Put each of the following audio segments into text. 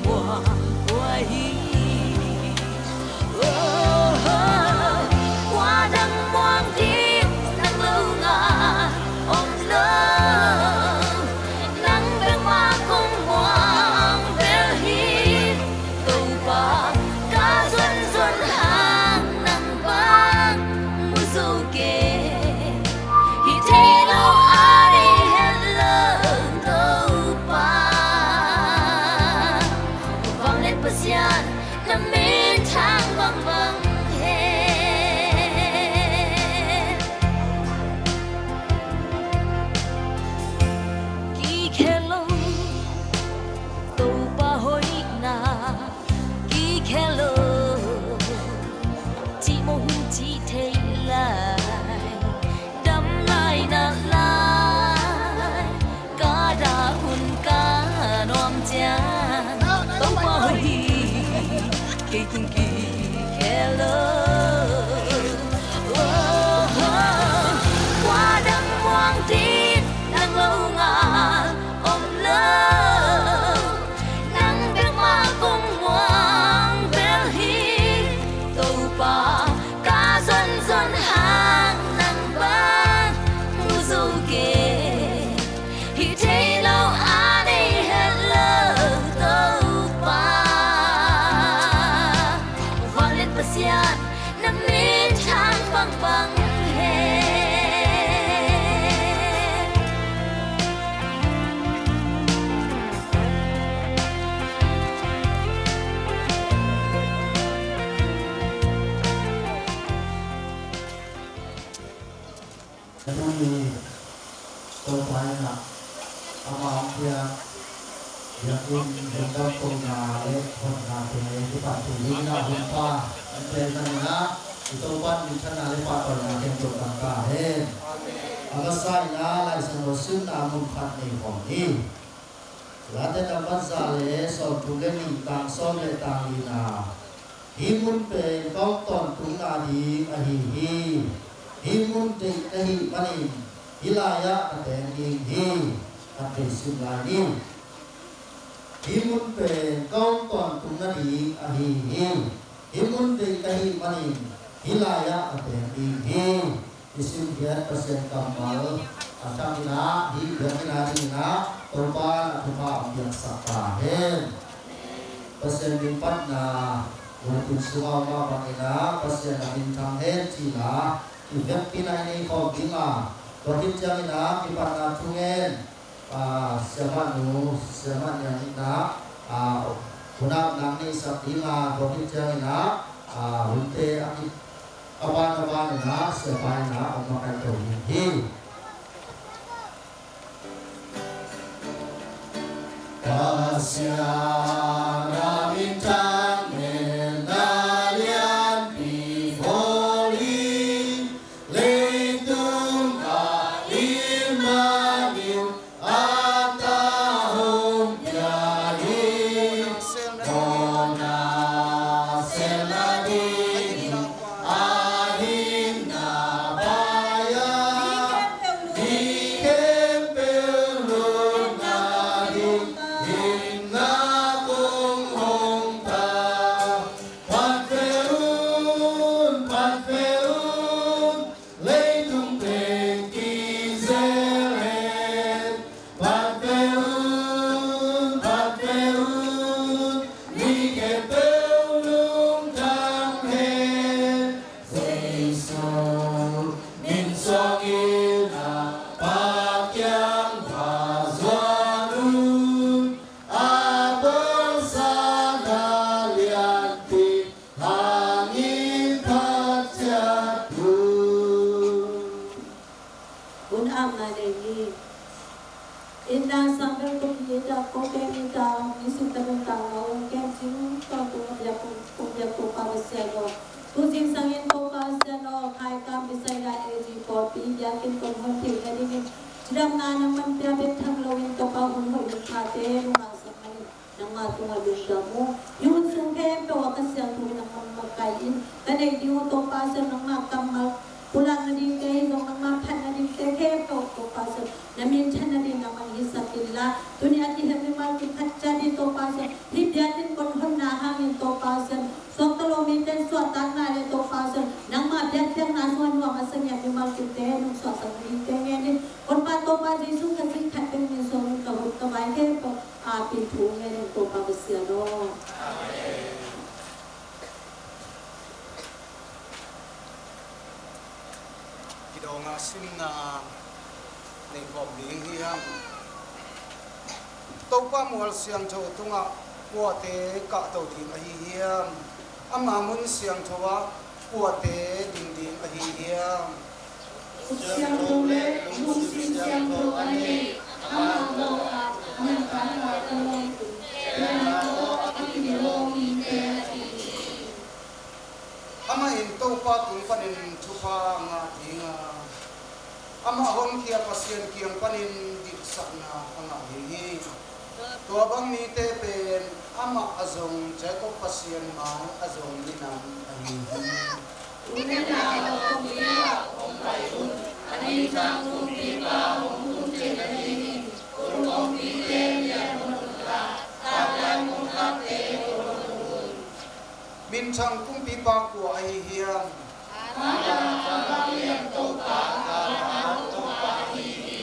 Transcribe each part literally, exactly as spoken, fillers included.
muang kua hi. Oh, kua dang muang ding nang lo ngal om lo. Nang bek mah kong muang bel hi. Topa, ka zuanzuan hang nang bang mu zo kei. Hi thei lo a nei het lo Topa. Vanglian Pasian na minthang bangbang hen. Kikhel lo Topa hoihna, kikhel lo. Cih maw hun cih theih lai, dam lai na lai, ka dah hun ka nuam ciang, Topa hoih hi, kei tung kikhel lo. Oh, kua dang muang ding nang lo ngal om lo. Nang bek mah kong muang bel hi. Topa, ka zuanzuan hang nang bang mu zo kei. Hi thei lo a nei het lo Topa. Vanglian Pasian na minthang bangbang hen. Tuni Topa in ah ama hong piak biakinn lungdam kohna le hotnate kipan thei dingin ah hun pha hong pia zongin ah i Topa in minthanna le pahtawina khempeuh tang ta hen. A masa in ah Lai Siangtho simna mun khat nei khawm ni. Late nambat za le sawmthum le nih, tang sawm le tang lina. Hih mun pen ka hong tawntungna ding ahi hi. Hih mun deih ka hih manin hih lai-ah ka teng ding hi. Khat vei sim lai ni. Hih mun pen ka hong tawntungna ding ahi hi. Hih mun deih ka hih manin hih lai-ah ka teng ding hi. I simkhiat Pasian kammal a thak in ah hih biakinn a dingin ah Topa in ah thupha hong piaksak ta hen. Pasian min phatna, Lai Siangtho sungah om mah bangin ah Pasian a minthang hen ci-in ah i vekpi-in ah i nei khawm ding a, tua khit ciangin ah kipatna thungen, ah, Siamah Nu, Siamah Niang in ah, ah, hun ap nang neihsak ding a, tua khit ciangin ah, ah, hunte a ki, a ban a ban in ah Siapa in ah hong makaih to ding hi. Pasian a minthang hen, na lianpi bawl hi. Leitung ah i man in a ta hong pia hi. Mawhna selna ding a hinna pai-a, mi khempeuh lungna ding hinna kong hong ta. Phat ve un, phat ve un, leitung teng kizel hen. Phat ve un, phat ve un, mi khempeuh lungdam hen. Jesu min suang in a Pa kiang va zuan un, a bawlsa na lianpi hangin phat ciat un. Hun apna nei ni. Inn ah sang bel ko pi inn ah ko kem inn ah hong nisim ta nuntak na hong kem cing tawntung a biak kong biak Topa Pasian aw. Tu zingsang in Topa Pasian aw, Khaikam Bisaina A G pawlpi biakinn kong hon theih nadingin cidamna nangman pia bek tham loin Topa hun hoih hun thate nungah sak manin nangmah tungah lungdam uh. Hih hun sung khempeuh ah ka siangtho in nangmah makaih in ka neih ding uh Topa Pasian, nangmah kammal pulak nadingte hi zong nangmah phat nadingte khempeuh Topa Pasian na minthan nading nangmah hisak inla, tuni a kihem mimal kikhat ciat hi Topa Pasian, hih bia Suakta dingte ngen in, honpa Topa Jesu Khazih khat bek min suang in ka hun ka mai khempeuh a pin thu ngen in Topa Pasian aw. Kidawng a simna nei khawm ding hi hang. Topa mual siangtho tungah kuate kahto ding ahi hiam? Ama mun siangtho ah kuate ding ding ahi hiam? Siangtho le lungsim siangtho a nei, ama mawh ah a manpha ngah a lawmtu, tua tawh a kimial mite ahi hi. Amah in Topa tung panin thupha ngah ding a, amah honkhia Pasian kiang panin ditsakna a ngah ding hi. Tua bang mite pen amah a zong Jacob Pasian mai a zong minam ahi hi. Ute nau, kong pi ah hong pai un. A minthang kumpipa hong tung thei nadingin kong pite lian hong un la, taklam hong kapte hong un. Minthang kumpipa kua ahi hiam? Abraham vanglian Topa, Abraham Topa ahi hi.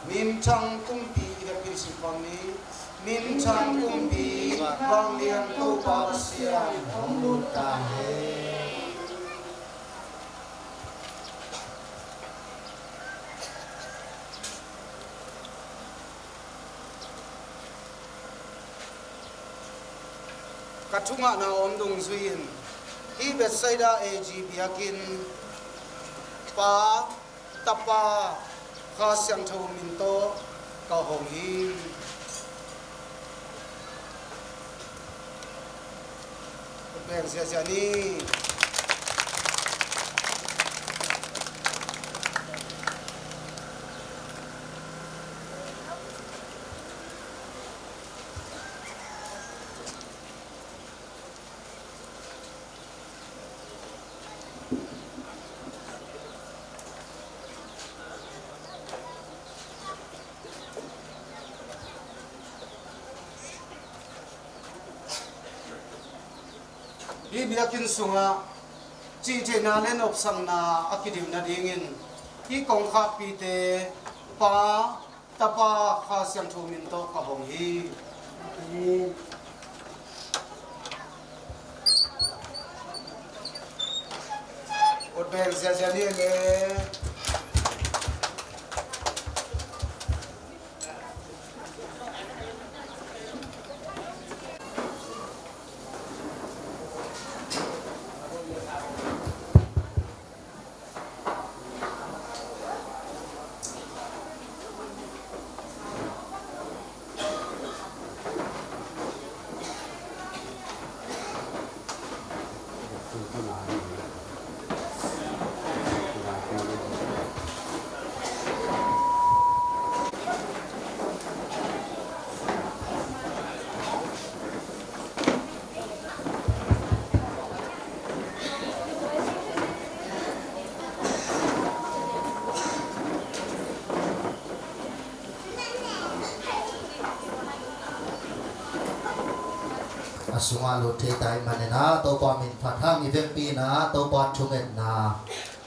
Minthang kumpi i vekpi in sim pang ni. Minthang kumpi vanglian Topa Pasian hong lut ta hen. Ka thungahna om dungzui in hih Bethsaida A G biakinn Pa, Tapa, Kha Siangtho min tawh ka hong hi. Beng ziazia ni. Hih biakinn sungah cihtheihna le nopsakna a kidim nadingin hih kongkhakpite Pa, Tapa, Kha Siangtho min tawh ka hong hi. Ut beng ziazia ni le. A sungah lut thei ta ahih manin ah Topa min phat hang. I vekpi in ah Topa thungetna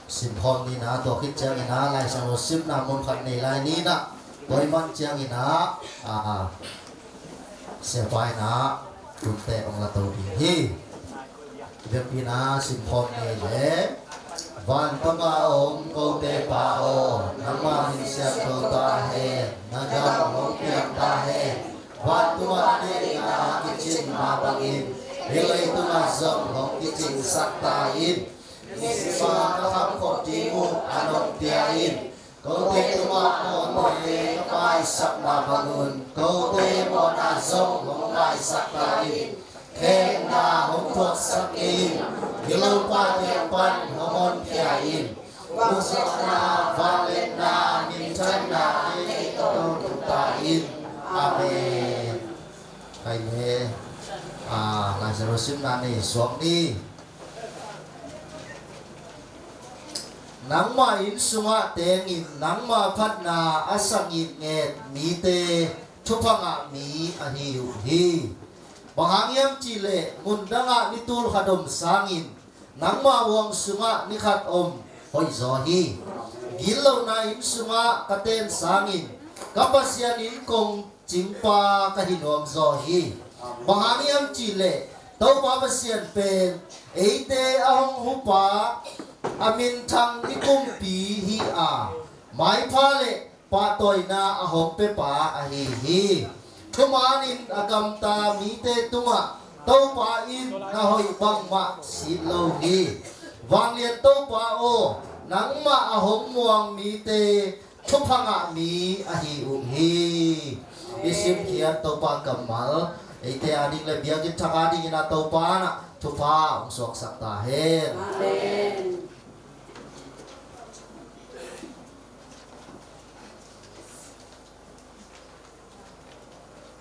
simkhawm ni in ah, tua khit ciangin ah Lai Siangtho simna mun khat nei lai ni in ah, tua ahih man ciangin ah, a, siapa in ah tunte hong la to ding hi. Vekpi in ah simkhawm ni le. Vantung a om kote Pa aw, nangmah min siangtho ta hen, na gam hong piang ta hen. Vantung a na deihna kicing mah bangin hih leitung ah zong hong kicingsak ta in. Nisim a ka kham khop ding uh a nong pia in. Kote tungah nawlnate ka maisak mah bangun kote mawhna zong hong maisak ta in. Khekna hong thuaksak kei in. Milopa kiang pan hong honkhia in. Vangliatna, vangliatna, minthanna kei tawh hong tung ta in. Amen. Kai le, a, Lai Siangtho simna nei suak ni. Nangmah inn sungah tengin nangmah phatna a sa ngitnget mite thupha ngah mi ahi uh hi. Bang hang hiam cih leh mun dangah ni tul khat om sangin nangmah huang sungah ni khat om hoihzaw hi. Gitlohna inn sungah ka ten sangin ka Pasian in kong cingpa ka hi nuam zaw hi. Bang hang hiam cihleh Topa Pasian pen eite a hong hupa, a minthang i kumpi hi a, maipha le pahtawina a hong pepa ahi hi. Thumanin a gamta mite tungah Topa in na hoih bangmah sit lo hi. Vanglian Topa aw, nangmah a hong muang mite thupha ngah mi ahi uh hi. I simkhiat Topa kammal eite ading le biakinn thak adingin a Topa na thupha hong suaksak ta hen. Amen.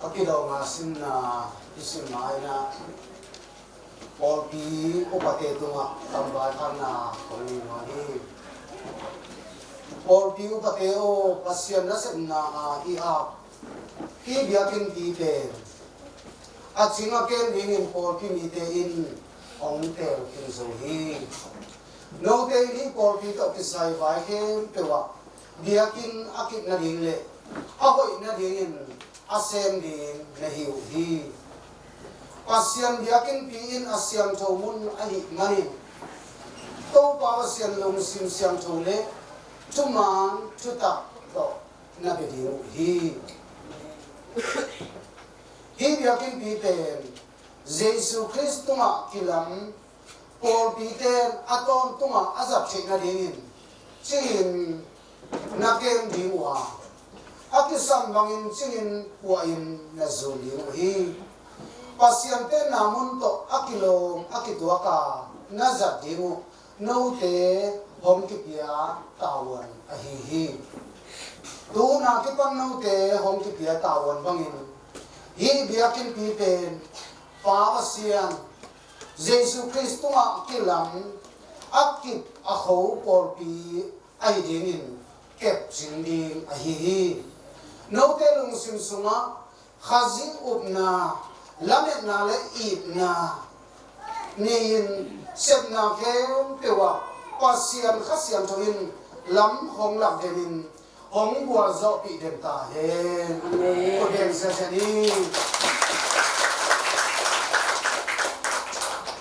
A kidawng a simna i simna inah pawlpi upate tungah kamvai khatna kong nei nuam hi. Pawlpi upate aw, Pasian nasepna a i ap hi biakinnpi pen a cing a kem dingin pawlpi mite in hong teel khin zo hi. Note in hih pawlpi tawh kisai vai khempeuh ah biakinn a kip nading le a hoih nadingin a sem ding na hi uh hi. Pasian biakinnpi in a siangtho mun ahih manin Topa Pasian lungsim siangtho le thuman thutak tawh na bia ding uh hi. Hih biakinnpi pen Jesu Khrist tungah kilam pawlpite in a tawntungah a zat theih nadingin cingin na kem ding uh a, a kisam bangin cingin puahin na zun ding uh hi. Pasian tenna mun tawh a kilawm a kituak a na zat ding uh note hong kipia tavuan ahi hi. Tuna kipan note hong kipia tavuan bangin hih biakinnpi pen Pa Pasian Jesu Khrist tungah kilam a kip a kho pawlpi ahi dingin kepcing ding ahi hi. Note lungsim sungah Khazih upna, lametna le itna nei-in sepna khempeuh ah Pasian Kha Siangtho in lam hong lak denin hong gualzawhpih den ta hen. Amen. Kut beng siasia ni.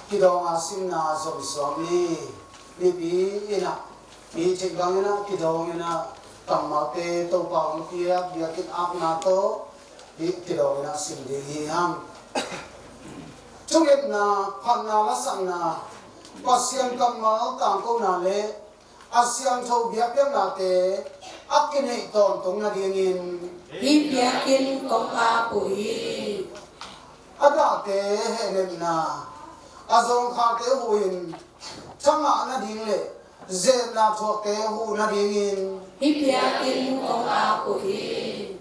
Kidawng a simna zom suak ni. Mipi inah mi cik bang inah kidawng inah kammalte Topa hong piak biakinn akna tawh hih kidawng inah sim ding hi hang. Thungetna, phatna, lasakna, Pasian kammal tangkona le a siangtho biakpiaknate a kineih tawntung nadingin hih biakinn kong ap uh hi. A dahte hehnepna, a zawngkhate huhin thangah nading le zetna thuakte huh nadingin hih biakinn kong ap uh hi.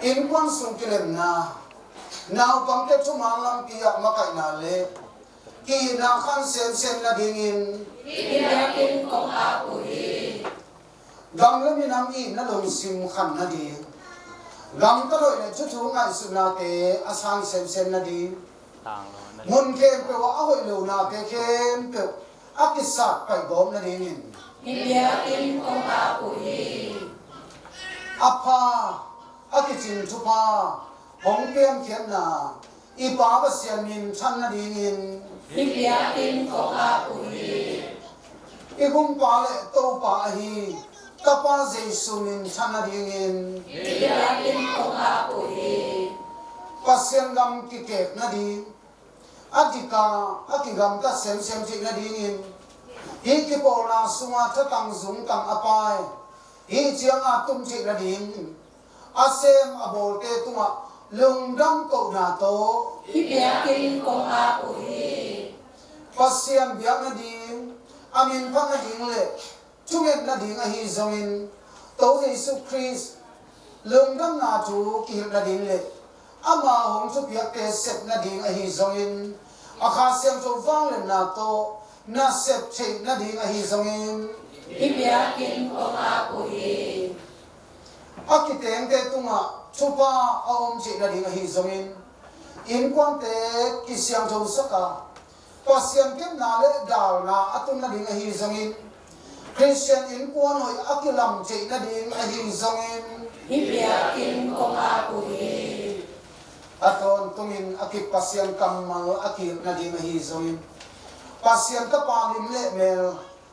Innkuan sung kilemna, naupangte thuman lampi ah makaihna le ki-itna khan semsem nadingin hih biakinn kong ap uh hi. Gam le minam itna lungsim khan nading, gamtat hoih le thuthu ngaihsutnate a sang semsem nading, mun khempeuh ah a hoih lonate khempeuh a kisat paihgawp nadingin hih biakinn kong ap uh hi. A pha, a kicing thupha hong piankhiatna i Pa Pasian minthan nadingin hih biakinn kong ap uh hi. I Gumpa le Topa ahi Tapa Jesu minthan nadingin hih biakinn kong ap uh hi. Pasian gam kikek nading, a dika a kigamta semsem theih nadingin hih kipawlna sungah thatang zungtang a pai hih cianga tum theih nading a sem a bawlte tungah lungdam kohna tawh hih biakinn kong ap uh hi. Pasian biak nading, a min phat nading le thunget nading ahi zongin To Jesu Khrist lungdamna thu kihilh nading le ama hong thupiakte sep nading ahi zongin a Kha Siangtho vangliatna tawh na sep theih nading ahi zongin hih biakinn kong ap uh hi. A kitengte tungah thupha a om theih nading ahi zongin innkuante kisiangthosak a Pasian kepna le dalna a tun nading ahi zongin Khristian innkuan hoih a kilam theih nading ahi zongin, hih biakinn kong ap uh hi. A tawntungin a kip Pasian kammal a kihilh nading ahi zongin, Pasian Tapa lim le mel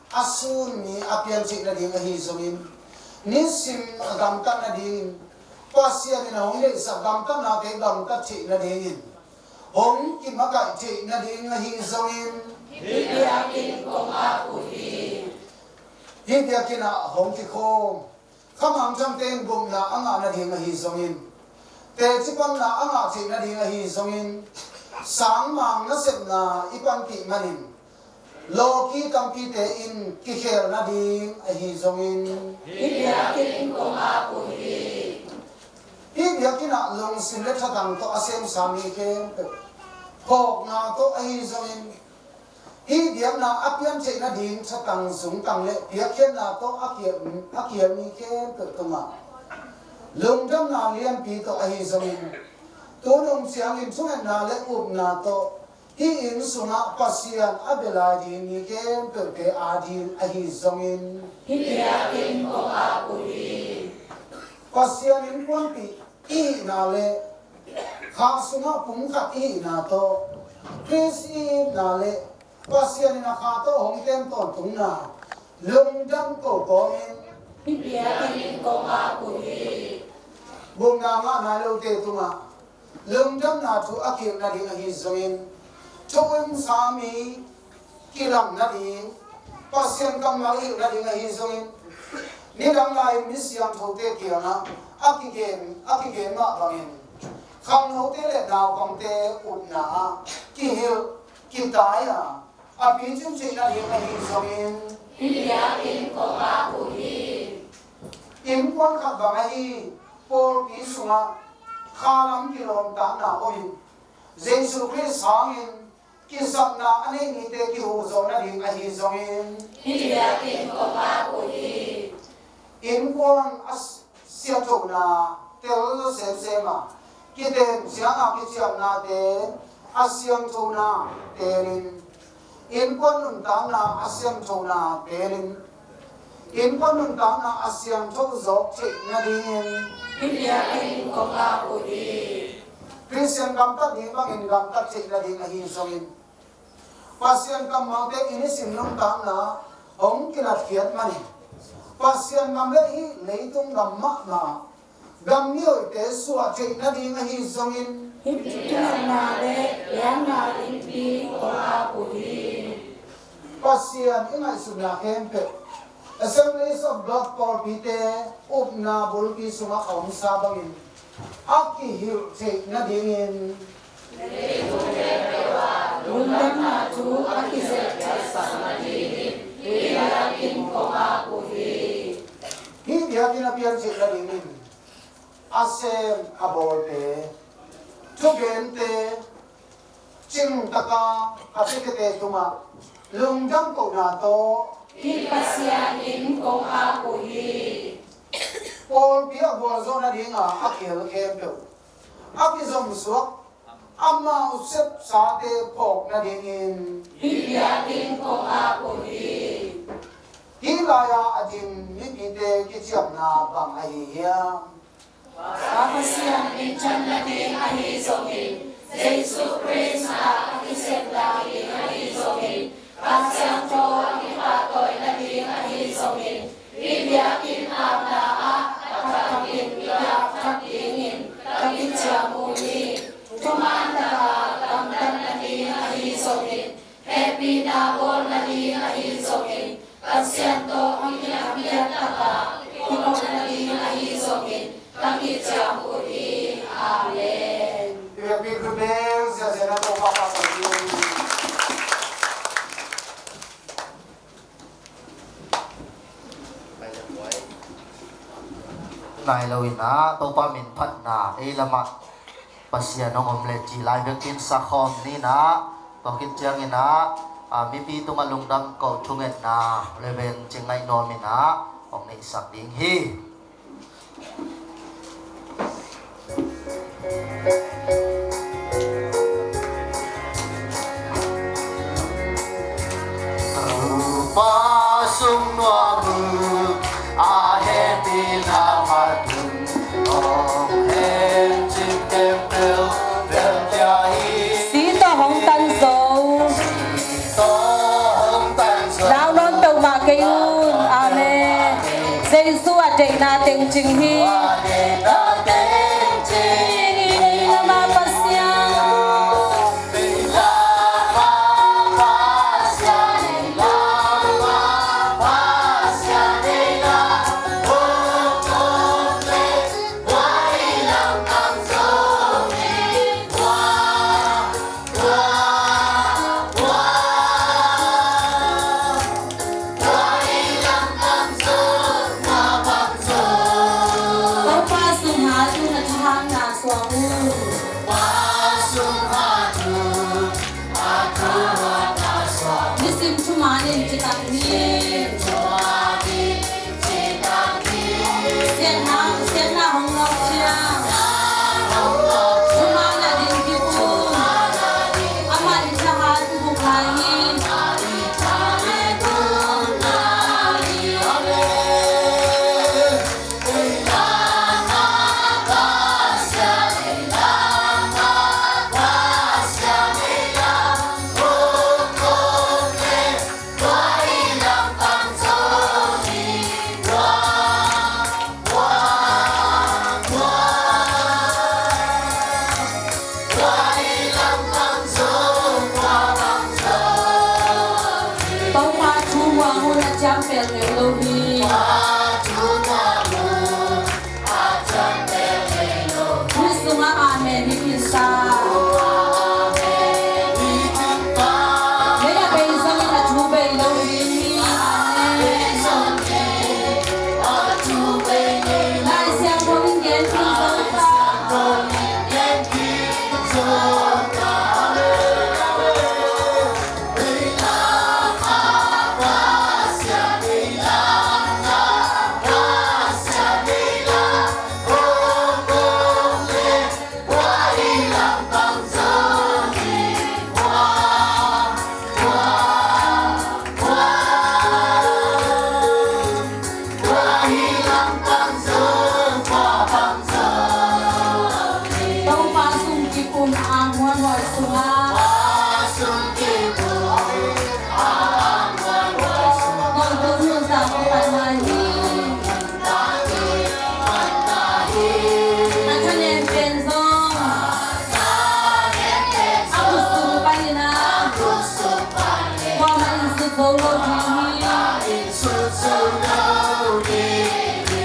a sun mi a pian theih nading ahi zongin, nisim a gamtat nadingin, Pasian in a hong deihsak gamtatnate gamtat theih nadingin, hong kimakaih theih nading ahi zongin, hih biakinn kong ap uh hi. Hih biakinn ah hong kikhawm khamangthangte in gupna a ngah nading ahi zongin, teci panna a ngah theih nading ahi zongin, sangmang nasepna i panpih manin lawki tampite in kikhel nading ahi zongin, hih biakinn kong ap uh hi. Hih biakinn ah lungsim le thatang tawh a semsa mi khempeuh, phawkna tawh ahi zongin, hih biakna a pian theih nading thatang zungtang le piakkhiatna tawh a kial, a kial mi khempeuh tungah lungdamna lianpi tawh ahi zongin, tu nung ciangin thungetna le upna tawh hih inn sungah Pasian a bia lai ding mi khempeuhte ading ahi zongin, hih biakinn kong ap uh hi. Pasian innkuanpih i hihna le kha sungah pumkhat i hihna tawh, Khrist i hihna le Pasian in a kha tawh hong tem tawntungna lungdam ko kawmin, hih biakinn kong ap uh hi. Gupna ngah nai lote tungah lungdamna thu a kihilh nading ahi zongin, thu umsa mi kilam nading, Pasian kammal i hilh nading ahi zongin, nidang lai-in mi siangthote kiangah a kigen, a kigen mah bangin, khangnote le naupangte upna ah kihilh, kitai a, a picing theih nading ahi zongin, hih biakinn kong ap uh hi. Innkuan khat bang ahi pawlpi sungah khalam kilawmtatna omin, Jesu Khrist hangin kisapna a nei mite kihuhzawh nading ahi zongin, hih biakinn kong ap uh hi. Innkuan a sianthona tel semsem a, kiten cianga kiciamnate a sianthona telin, innkuan nuntakna a sianthona telin, innkuan nuntakna a siangtho zawk theih nadingin, hih biakinn kong ap uh hi. Khristian gamtat ding bangin gamtat theih nading ahi zongin, Pasian kammalte i nisim nuntakna hong kilatkhiat manin, Pasian gam le hih leitung gam mahmah gam mihawite suah theih nading ahi zongin, hih biakna le biakna innpi kong ap uh hi. Pasian i ngaihsutna khempeuh Assemblies of God pawlpite upna bulpi sungah a omsa bangin a kihilh theih nadingin, lungdamna thu a kizep theihsak nadingin hih biakinn kong ap uh hi. Hih biakinn a pian theih nadingin a sem a bawlte, thugente, cingtaka a piakhiate tungah lungdam kohna tawh, hih Pasian inn kong ap uh hi. Pawlpi a gualzawh nadinga a kihel khempeuh a kizomsuak, amau sepsate phawk nadingin, hih biakinn kong ap uh hi. Hih lai-a a ding mipite kiciamna bang ahi hiam? Pa Pasian minthan nading ahi zongin, Jesu Khrist a kisep lai ding ahi zongin, Kha Siangtho a kipahtawi nading ahi zongin, hih biakinn apna ah a thak in i ap thak dingin ka kiciam uh hi. Thuman taka gamtat nading ahi zongin, hehpihna bawl nading ahi zongin, Pasian tawh a kiniamkhiat taka kikhop nading ahi zongin ka kiciam uh hi. Amen. I biakpiak khut beng ziahziahna Topa pa sangin. Nai lo in ah Topa min phatna ei lamah Pasian hong om le cih lai vekin sakhawm ni in ah, tua khit ciangin ah, a, mipi tungah lungdam ko thungetna le ven cing ngaih nuam in ah hong neihsak ding hi. Topa sung nuam Jesu a deihna tengcing hi. Pasian. Topa sungha tun a thahatna suak un. Nisim thuman in citak ni. Siatna, siatna hong lawh ciang, thuman a ding kik un. Amah i thahat buk lai hi. Topa thu muang hun a ciam pel ngei lo hi. Thu sungah amen hi khin sa. Lei a bei zongin a thu bei lo hi. Amen. Lai Siangtho in gen khin zong ta. Topa sung kip un a muanhuai sungah. Ngol tung nuntak ko pai mai hi. A thanem pen zong a khut sung panin a kuamah in sut zo lo ding hi.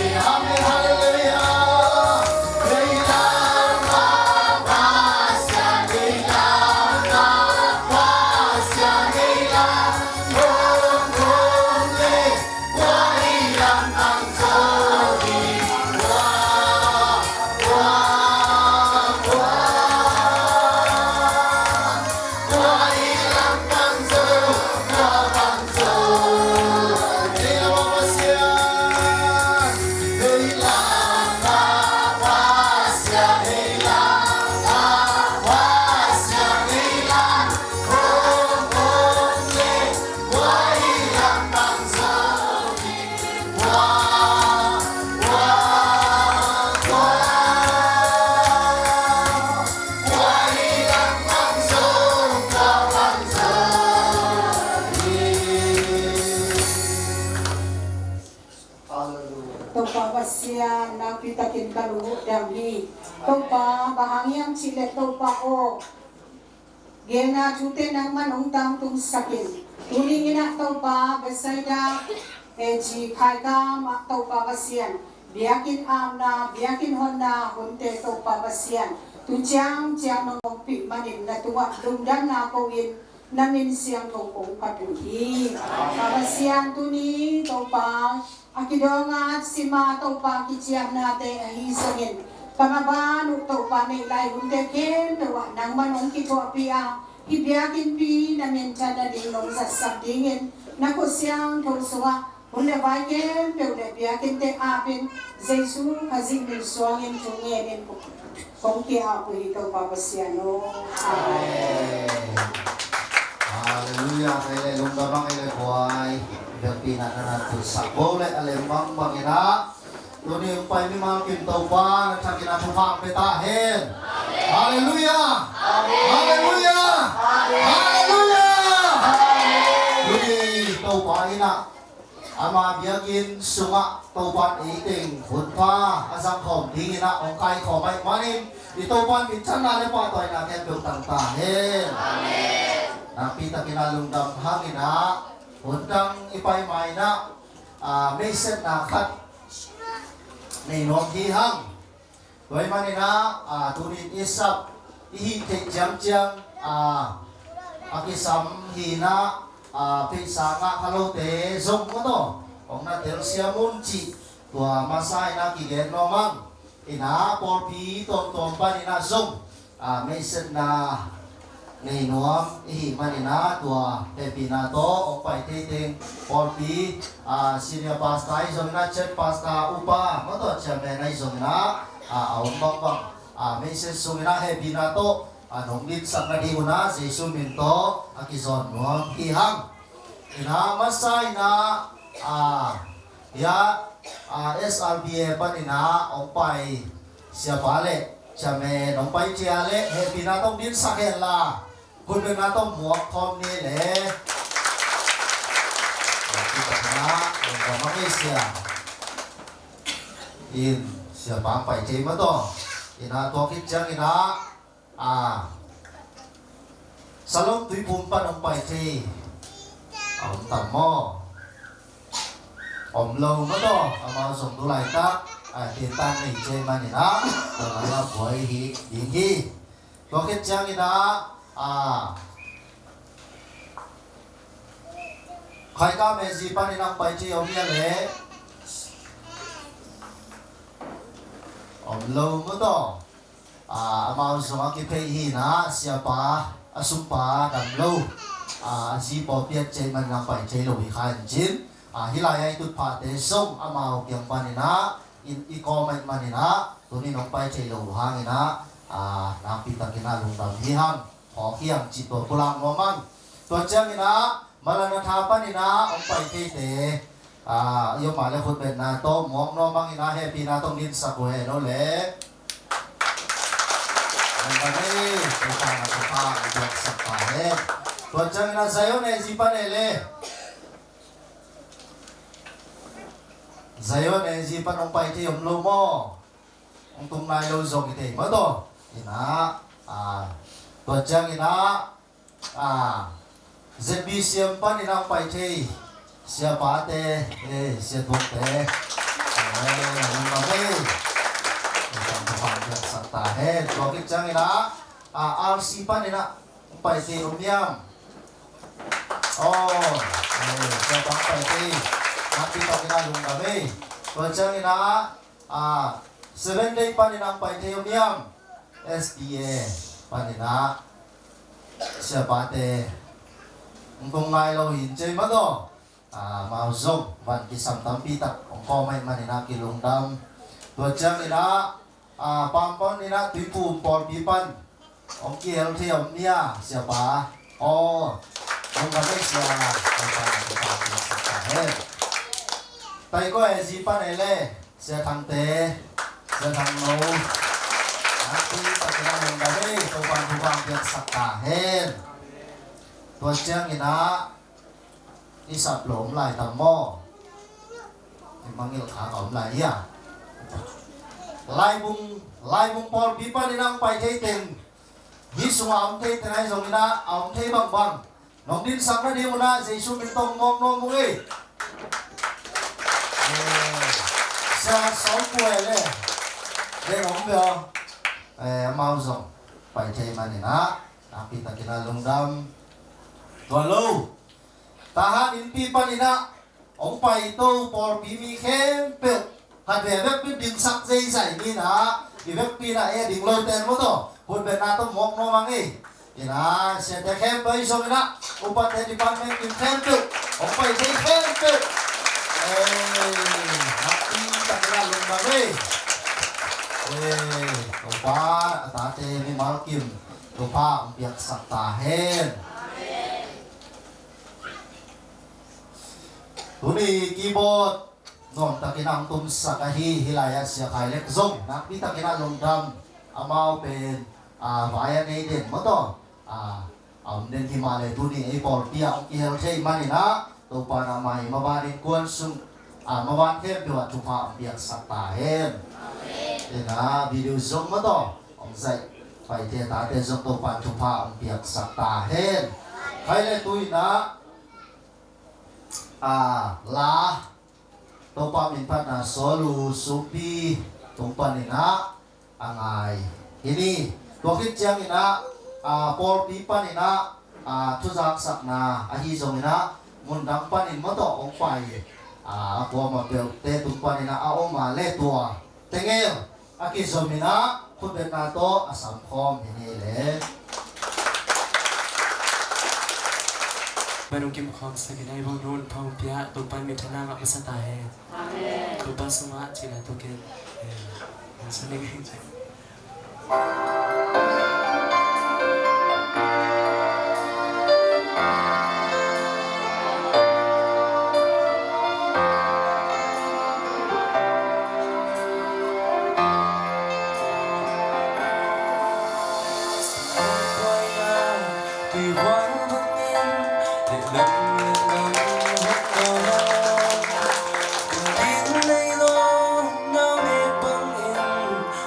Topa Pasian, nakpi takin ka lungdam hi. Topa, bang hang hiam cih leh Topa aw, genna thute nangman hong tangtungsak in. Tuni in ah Topa, Bethsaida, eh, ci khaika mah Topa Pasian, biakinn apna, biakinn honna hunte Topa Pasian, tu ciangciang nong ompih manin na tungah lungdamna ko-in, na min siangtho kong phat uh hi. Topa Pasian, tuni Topa, a kidawng a sima Topa kiciamnate ahi zongin, ka maban uh Topa, neih lai hunte khempeuh ah nangman hong kithuahpih a, hih biakinnpi na minthan nading nong zatsak dingin na khut siangtho sungah hun le vai khempeuh le biakinnte apin, Jesu Khazih min suangin thu ngenin kong ki-ap uh hi, Topa Pasian aw. Amen. Halleluiah. Kei le lungdam a, kei le buai. Biakpi na na na tu sak bo le a lem bang bang ina. Tuni hong pai mimal kim Topa na thakin a thupha pia ta hen. Halleluiah. Halleluiah. Halleluiah. Tuni Topa ina Ama biakinn sungah Topan ei teng hunpha a zangkhawm dingin ah hong kaikhawm ahih manin i Topan minthanna le pahtawina khempeuh tang ta hen. Amen. Nakpi takin ah lungdam hangin ah hun dang i pai ma-in ah, ah, meisepna khat nei nuam hi hang. Tua ahih manin ah, ah, tunin i sap i hih theih ciangciang, ah, a kisam hi-in ah, ah, pheisa ngah kha lote zong maw taw, hong na telsiam un cih tua masa-in ah kigen nuam hang. In ah pawlpi tuamtuam panin ah zong, ah, meisepna nei nuam i hih manin ah tua hehpihna tawh hong pai thei teng pawlpi, ah, senior pastor ahi zongin ah, church pastor upa maw taw, chairman ahi zongin ah, ah, a om bangbang, ah, meisep sungin ah hehpihna tawh, ah, nong dinsak nading un ah Jesu min tawh a kizawn nuam hi hang. In ah masa-in ah, ah, ya, ah, S R B A panin ah hong pai siapa le chairman hong pai thei a leh hehpihna tawh hong dinsak hen la, khutbetna tawh muak khawm ni le. Hehpihna tawh muak khawm ni sia. In siapa hong pai thei maw taw. In ah tua khit ciangin ah, ah, Salom Tuiphum pan hong pai thei a om tam maw? Om lo maw taw, amau zong tu laitak, ah, tentan nei cei manin ah, tua lai ah buai hi ding hi. Tua khit ciangin ah, ah, Khaika Mezi panin hong pai thei om hia leh? Om lo maw taw. Ah, amau zong a kiphei hi-in ah, siapa a sungpa dam lo, ah, a zi pawlpi a cei manin ah pai thei lo hi kha in cin. Ah, hih lai-ah i tutphahte zong amau kiang panin ah, in i kawm ahih manin ah, tunin hong pai thei lo uh hangin ah, ah, nakpi takin ah lungdam hi hang. Hawk hi hang cih tua pulak nuam hang. Tua ciangin ah, Maranatha panin ah hong pai theite, ah, i om a leh khutbetna tawh muak nuam hangin ah hehpihna tawh hong dinsak uh hen aw le. Hong pai thei, tua pan ah tua pan ah hong dinsak ta hen. Tua ciangin ah Zion A Z pan e le. Zion A Z pan hong pai thei om lo maw? Hong tung nai lo zong hi thei maw taw. In ah, ah, tua ciangin ah, ah, Z B C M panin ah hong pai thei siapate, eh, siatuangte, eh, hong pai thei. Hong pai thei, hong pai thei, sak ta hen. Tua khit ciangin ah, ah, R C panin ah hong pai thei om hiam? Oh, eh, siapa hong pai thei. Nakpi takin ah lungdam ei. Tua ciangin ah, ah, Seven Day panin ah hong pai thei om hiam? S D A panin ah siapate hong tung nai lo hi in cei maw taw. Ah, amau zong van kisam tampi tak hong kawm ahih manin ah kilungdam. Tua ciangin ah, ah, Pangpang in ah Tuiphum pawlpi pan hong kihel thei om hia, siapa? Aw, lungdam ei sia. Siapa, siapa, siapa hen. Taiko A Z pan e le. Sia Thangte, Sia Thangno, nakpi takin ah lungdam ei, Topan thupha piaksak ta hen. Tua ciangin ah i sap lo om lai tam maw? I mangngilh khak a om lai hi a. Laibung, Laibung pawlpi panin ah hong pai thei teng, hih sungah a om thei teng ahi zongin ah, a om thei bangbang nong dinsak nading un ah Jesu min tawh muak nuam ung ei. Eh, Sia Sawm Pua e le. Deng om ve aw. Eh, amau zong pai thei manin ah, nakpi takin ah lungdam. Tua lo, Tahan innpi panin ah hong paito pawlpi mi khempeuh, khat veve pen dingsak zeizai ni in ah, i vekpi in ah e ding lote maw taw, khutbetna tawh muak nuam hang ei. In ah, siate khempeuh ahi zongin ah, upate, department team khempeuh, hong pai thei khempeuh, eh, nakpi takin ah lungdam ei. Eh, Topa a tate mimal kim thupha hong piaksak ta hen. Tuni keyboard nuam takin ah hong tumsak ahi, hih lai-ah Sia Khai Lek zong nakpi takin ah lungdam. Amau pen, ah, vai a nei den maw taw, ah, a om den hi mah leh tuni ei pawlpi ah hong kihel thei manin ah, Topa in amah hi maban innkuan sung, a, maban khempeuh ah thupha hong piaksak ta hen. Ina video zong mah tawh hong zaih paite tate zong Topa in thupha hong piaksak ta hen. Khai le tu ina, a, la Topa min phatna Sawlu Supi tung panin ah a ngai hi ni. Tua khit ciangin ah, a, pawlpi panin ah, a, thuzaksakna ahi zongin ah mundang panin mah tawh hong pai, a, a kuamah peuhte tung panin ah a om a le tua tengel a kizomin ah khutbetna tawh a samkhawm hi ni le. Banung kim khawm sakin ai bawng nun phong pia Topa in minthanna ngah masa ta hen. Amen. Topa sungah cina tukin. Eh, masa ni.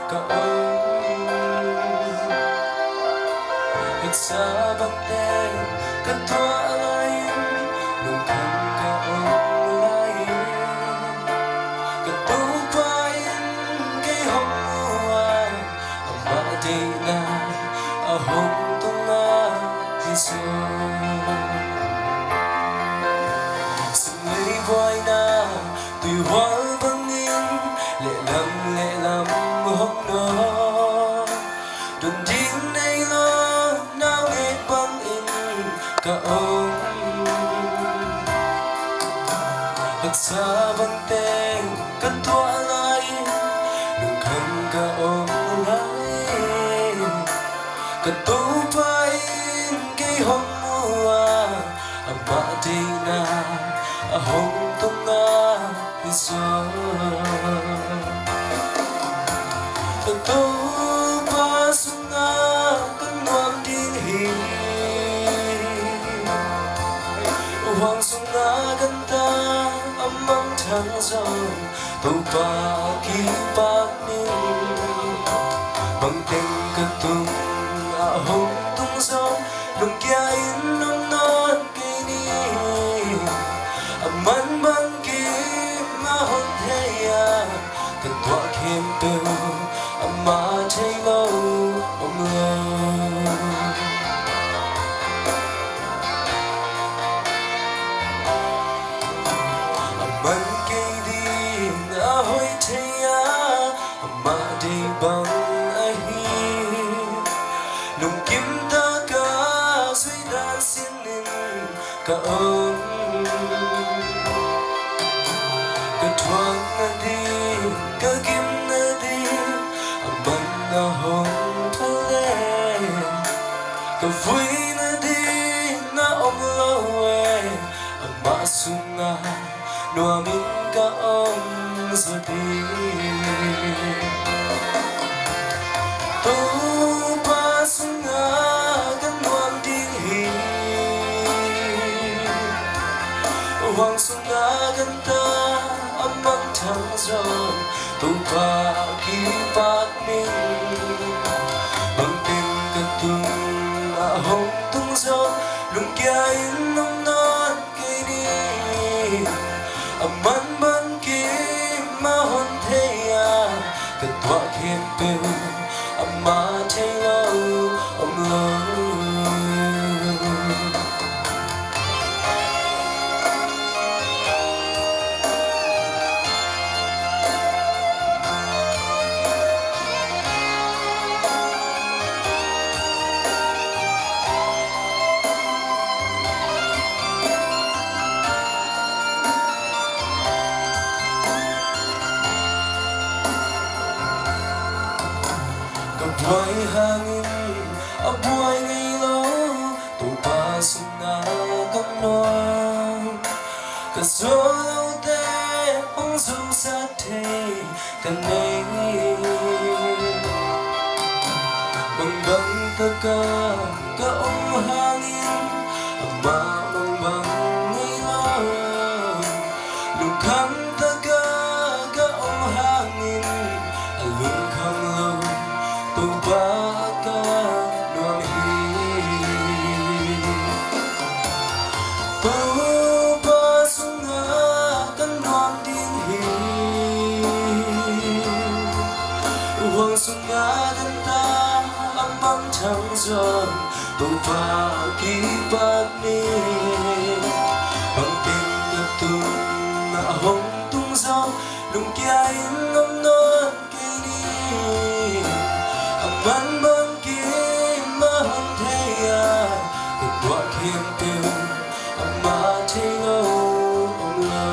Ka om. Ka sa bangte ka tuah lai-in, lungkham ka om lai-in, ka Topa in kei hong mu a, amah deihna a hong tung a hi zaw. Sumlei buaina tuihual bangin, lehlam lehlam hong nawn, tun ding nei lo naungek bangin ka om. Haksa bangte ka tuah lai-in, lungkham ka om lai-in, ka Topa in kei hong mu a, amah deihna a hong tung a hi zaw. Ka Topa sungah ka nuam ding hi. Huang sungah ganta a mangthang zong, Topa kipak ning. Bangteng ka tung a hong tung zong, lungkia in om nawn kei ni. A man bangkim a hon thei a, ka tuah khempeuh amah thei lo om lo. A man kei ding a hoih thei a, amah deih bang ahi. Lungkim taka zui dan sin in ka om. Ka thuak nading, ka gim nading, a man a hong pha le, ka vui nading na om lo e, amah sungah nuamin ka om zaw ding. Topa sungah ka nuam ding hi. Huang sungah ganta a mangthang zong, Topa kipak ning. Bangteng ka tung a hong tung zong, lungkia in om nawn kei ni. A man bangkim a hon thei a, ka tuah khempeuh amah thei lo om lo. Ka buai hangin a buai ngei lo, Topa sungah ka nuam. Ka zuau lote hong zuausak thei ka nei. Bangbang taka ka om hangin, amah bangbang ngei lo, Topa ka nuam hi. Topa sungah ka nuam ding hi. Huang sungah dan ta a mangthang zong Topa kipak ni. Bang teng a tung a hong tung zong lungkia in om nawn kei ni. A man bang kim a hong thei a, ka tuah khempeuh ama thei lo om lo.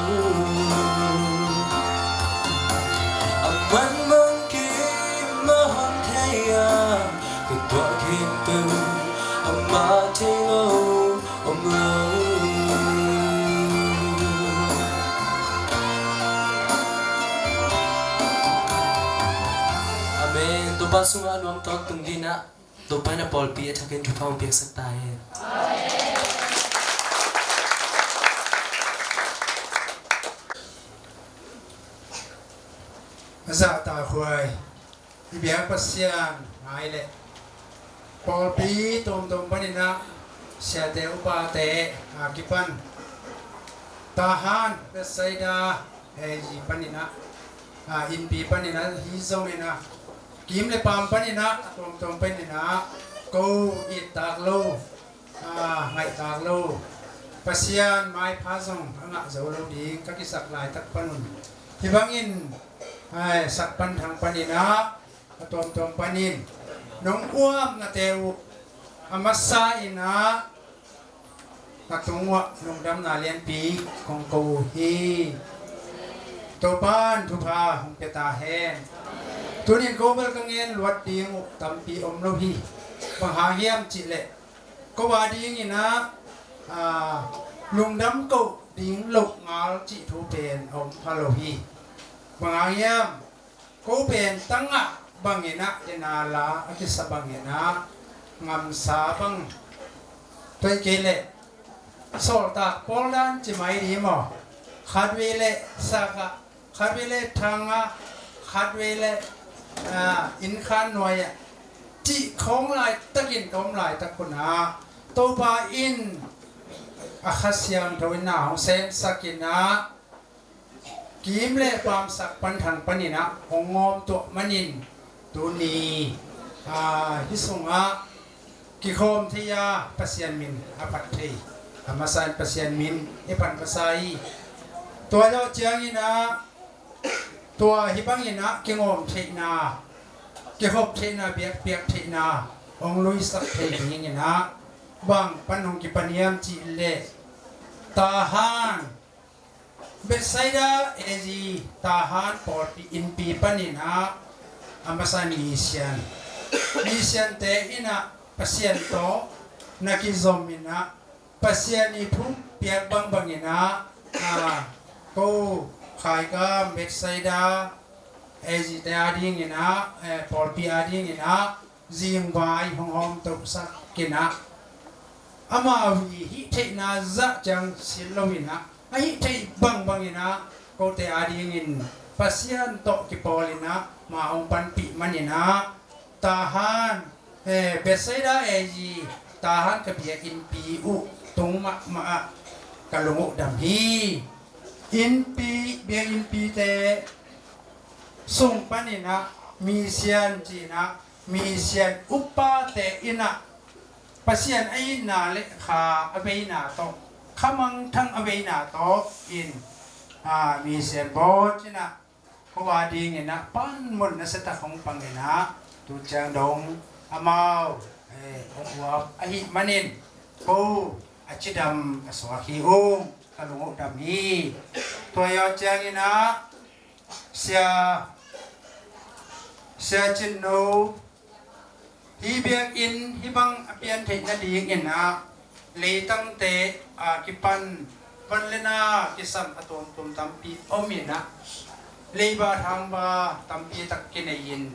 A man bang kim a hong thei a, ka tuah khempeuh ama thei lo om lo. Amen. Topa sungah a nuam tawntung dingin ah Topa in a pawlpi a thakin thupha hong piaksak ta hen. A zahtakhuai i biak Pasian ngai leh pawlpi tuamtuam panin ah siate upate a kipan Tahan Bethsaida A G panin ah, a, innpi panin ah hi zongin ah kim le paam panin ah tuamtuam panin ah ko it tak lo, a, ngaih tak lo, Pasian maipha zong a ngah zo lo ding ka kisak laitak panun hih bangin, ai, sak pan thang panin ah a tuamtuam panin nong uamnate uh a masa in ah na tung uah lungdamna lianpi kong ko uh hi. Topa'n thupha hong pia ta hen. Tunin ko bel ka ngen luat ding uh tampi om lo hi. Bang hang hiam cih leh ko a dingin ah, a, lungdam koh ding loh ngal cih thu pen om pha lo hi. Bang hang hiam, ko pen tangah bangin ah dena la a kisa bangin ah ngamsa bang, tua hi kei leh sawltak pawl dan ci mai ding maw? Khatvei leh sakah, khatvei leh thangah, khatvei leh, a, innkhan nuai-ah cih khawng laitakin ka om laitak hun ah Topa in a Kha Siangtho in na hong semsak in ah kim le paam sak pan thang panin ah hong ngawm tuah manin tuni, a, hih sungah kikhawm thei a Pasian min a phat thei, a masa in Pasian min i phat masa hi. Tua zawh ciangin ah tua hih bangin ah kingawm theihna, kikhop theihna, biakpiak theihna hong luisak thei dingin ah bang pan hong kipan hiam cih leh Tahan Bethsaida A G Tahan pawlpi innpi panin ah a masa in misian, misiante in ah Pasian tawh na kizom in ah Pasian i thu piak bangbang in ah, a, ko Khaikam Bethsaida A G te a dingin ah, eh, pawlpi a dingin ah zingvai hong hawmtohsak in ah, amau i hih theihna zah ciang sil lo in ah, a hih theih bangbang in ah kote a dingin Pasian tawh kipawl in ah ma hong panpih man in ah, Tahan, eh, Bethsaida A G Tahan ka biakinnpi uh tung mahmah ah ka lung uh dam hi. Innpi, biakinnpite sung panin ah misian ci-in ah, misian upate in ah Pasian a itna le kha a veina tawh, kha mangthang a veina tawh in, a, misian bawt in ah ko a dingin ah panmun nasiatak hong pang in ah tu ciang dong amau, eh, hong uap ahih manin ko a cidam a suak hi ung, ka lung uh dam hi. Tua zawh ciangin ah Sia, Sia Cin No, hih biakinn hih bang a pian theih nadingin ah leitangte a kipan van le na kisam a tuamtuam tampi om in ah, leiba thangba tampi tak kinei in,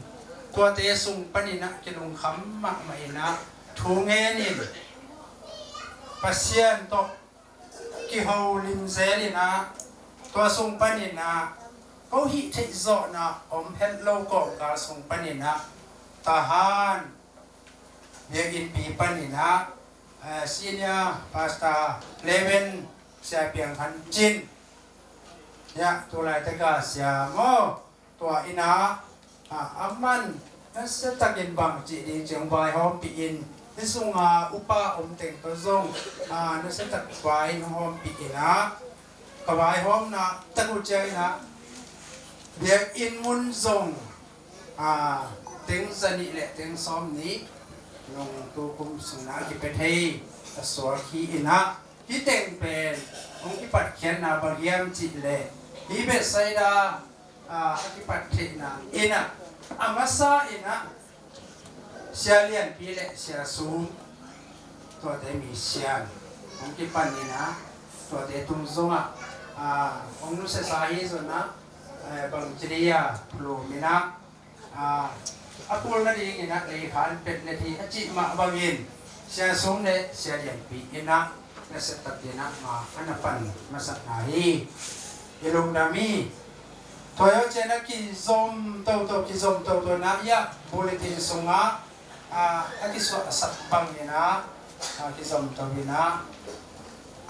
tuate sung panin ah kilungkham mahmah in ah thu ngen in Pasian tawh kiho limzel in ah, tua sung panin ah ko hih theih zawhna om het lo kawmkal sung panin ah Tahan biakinnpi panin ah, eh, Senior Pastor Reverend Sia Piang Khan Cin, ya, tu laitak a sia maw, tua in ah, ah, a man nasiatakin bang cih ding ciang vaihawmpih in, hih sungah upa om teng tawh zong, ah, nasiatak vai in hawmpih in ah, ka vaihawmna tak uh ciangin ah, biakinn mun zong, ah, teng zanih le teng sawmnih nung tukum sungah a kipia thei a suak hi in ah, hih teng pen hong kipatkhiatna bang hiam cih leh, hih Bethsaida, ah, a kipat theihna in ah, a masa in ah, Sia Lianpi le Sia Sum, tuate misian hong kipan in ah, tuate tung zongah, ah, hong nusiasa hi zong ah, eh, bang ci ding a, phulum in ah, ah, a kul nadingin ah leikha an pet let hi a cih mah bangin, Sia Sum le Sia Lianpi in ah nasiatakin ah nga a na pan masakna hi. I lungdam hi. Tua hi ciang a kizom toto, kizom toto in ah, ya, bulletin sungah, ah, a kisuahsak bangin ah, ah, kizom to in ah,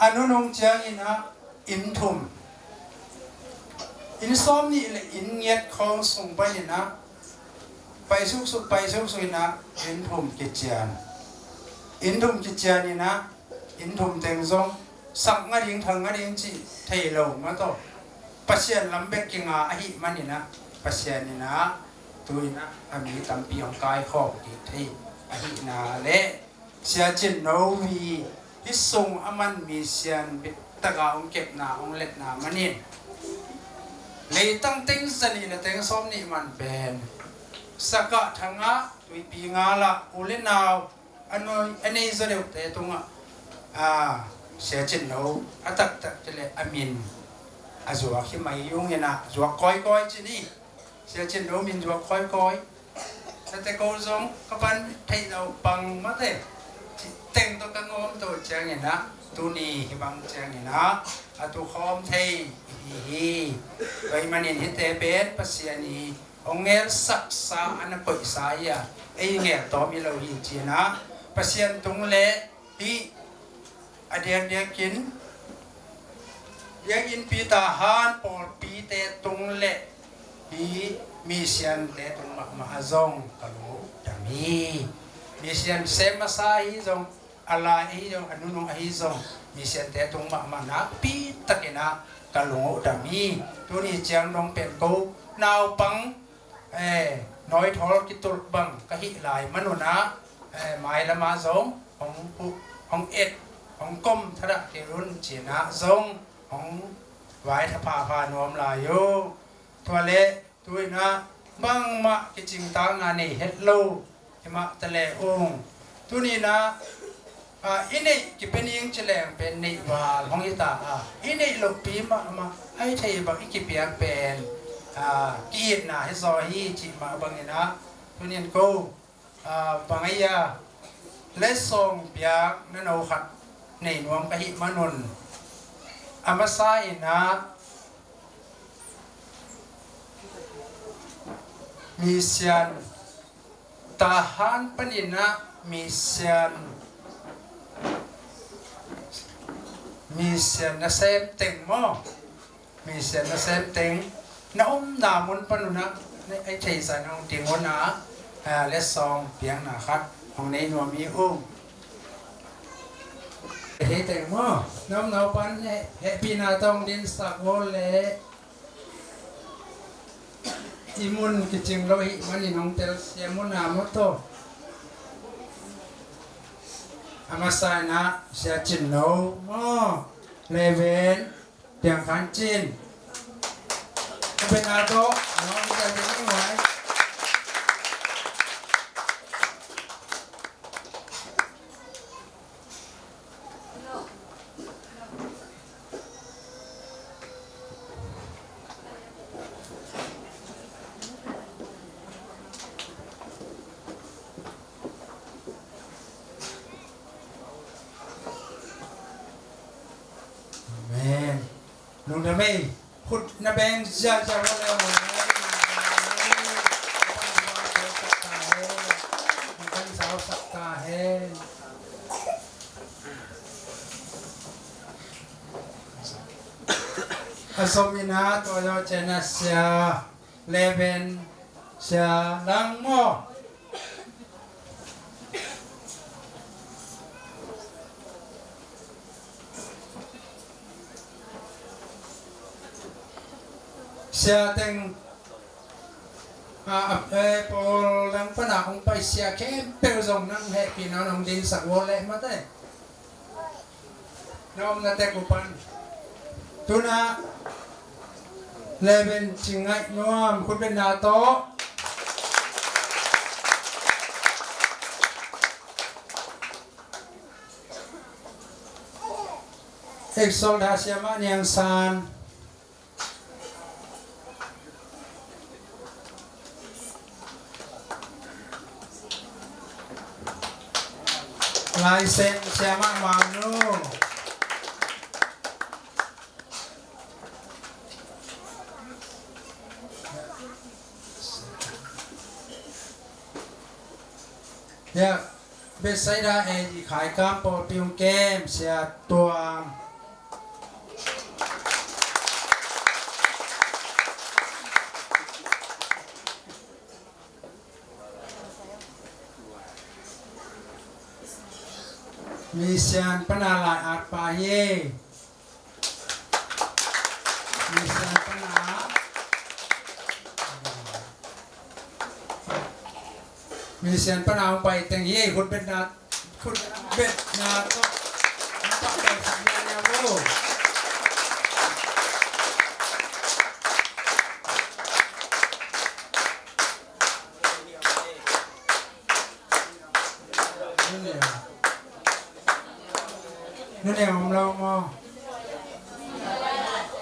a nunung ciangin ah inn thum, inn sawmnih le inn giat khawng sung panin ah, pai suksuk, pai suksuk in ah, inn thum kician. Inn thum kician in ah, inn thum teng zong sak nga ding, thang nga ding cih thei lo mah tawh, Pasian lam bek kinga ahih manin ah, Pasian in ah tu in ah a mi tampi hong kaikhawm kik thei ahihna le, Sia Cin No wi hih sung a man misian bitak a hong kepna, hong letna manin, leitang teng zanih le teng sawmnih man pen, sak ah, thang ah, tuipi ngal ah, u le nau, a nuai, a nei zaw deuhte tungah, ah, Sia Cin No a taktak cih leh a min a zuak hi mai ung in ah, zuak kawikawi ci ni. Sia Cin No min zuak kawikawi. Tate ko zong ka pan theih lo bang mah te, teng tawh ka ngawm to ciangin ah, tuni hih bang ciangin ah a tukhawm thei hi hi. Tua ahih manin hihte pen Pasian i hong ngelsaksa, a na koihsa hi a, ei ngel tawm hi lo hi ci-in ah, Pasian tung le hih a diakdiakin, biakinnpi, tahan pawlpite tung le hih misiante tung mahmah ah zong ka lungdam hi. Misian sem masa ahi zong, a lai ahi zong, a nunung ahi zong, misiante tung mahmah nakpi takin ah ka lungdam hi. Tuni ciang dong pen ko naupang, eh, nawithawl kitulh bang ka hih lai man un ah, eh, mailam ah zong hong pu-, hong et, hong kom thadah kei un ci-in ah zong hong vai tha phapha nuam lai uh. Tua leh tu in ah bangmah kicingtakna nei het lo hi mah ta leh ung. Tuni in ah, ah, i neih kipia ning ci leng pen neih val hong hi ta a, i neih lohpi mahmah, a hih theih bang i kipia pen, ah, ki-itna hi zaw hi cih mah bangin ah, tuni in ko, ah, bang a hia, letsong piakna no khat nei nuam ka hih man un, a masa in ah misian, tahan panin ah misian, misian nasem teng maw, misian nasem teng na omna mun pan un ah, na, a hih theih zah in hong ding un ah, ah, letsong piakna khat hong nei nuam hi ung. Hih teng maw, na omna pan heh, hehpihna tawh hong dinsak vo leh, i mun kicing lo ahih manin hong telsiam un ah maw tawh. A masa in ah Sia Cin No maw, Reverend Piang Khan Cin. Ka pen a tawh, no, ka pen a tawh. Amen. Lungdam ei. Khut na beng ziahziah vo leh. A zom in ah tua zawh ciangin ah Sia Leven, Sia Lang maw? Sia Teng, a, a, eh, Paul Lang pan a hong pai sia khempeuh zong nang hehpihna hong dingsak uh leh mate. Na omna tek uh pan. Tu-in ah Leven Cing Ngaih Nuam, khutbetna tawh. Exalta Siamah Niang San. Lai Sen Siamah Manu. Ya, Bethsaida A D Khaikam pawlpi hong kem Sia Tuang. Mission pan a lai-at pa hi. Mission pan a, Mission pan a hong pai teng hi. Khutbetna, khutbetna tawh hong pai teng hi. Nu Niang, nu Niang om lo maw?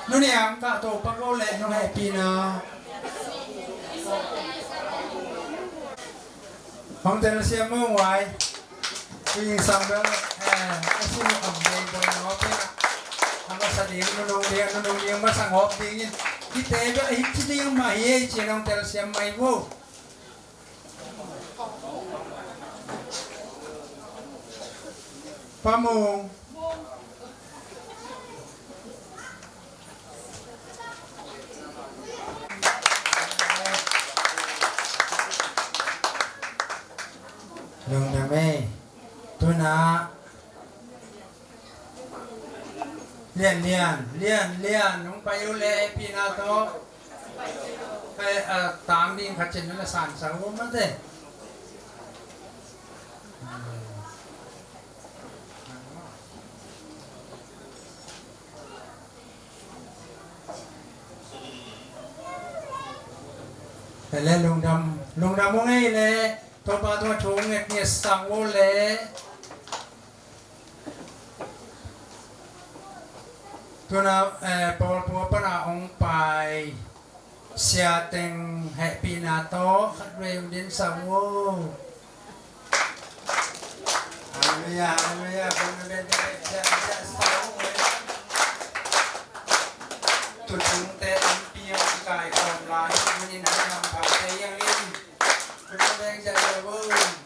Nu Niang kah to pak lo leh nong hehpihna. Hong tel siam maw, vai. Ing sang bel, eh, a sin om ding boi no pe. A masa ding, nu nong ding, nu nong ding masa ngop ding in. Hite bel hih ci ding mah hi ei ci nong tel siam mai vo. Pa Mung. Lungdam ei. Tu-in ah Lian Lian, Lian Lian, nong pai uh leh hehpihna tawh. Hei, a, tang ding khat cin na san sa uh mate. Hei le lungdam, lungdam uh ngei le, Topa tua thu nget nget sang uh le. Tu-in ah, eh, Paul Pua pan a hong pai Sia Teng hehpihna tawh khat vei hong din sang uh. Halleluiah, halleluiah. Kong na ben ben ben. Tutung te an piang kai kong lai. Mani na nam pa te yang in. Kong na ben ben ben.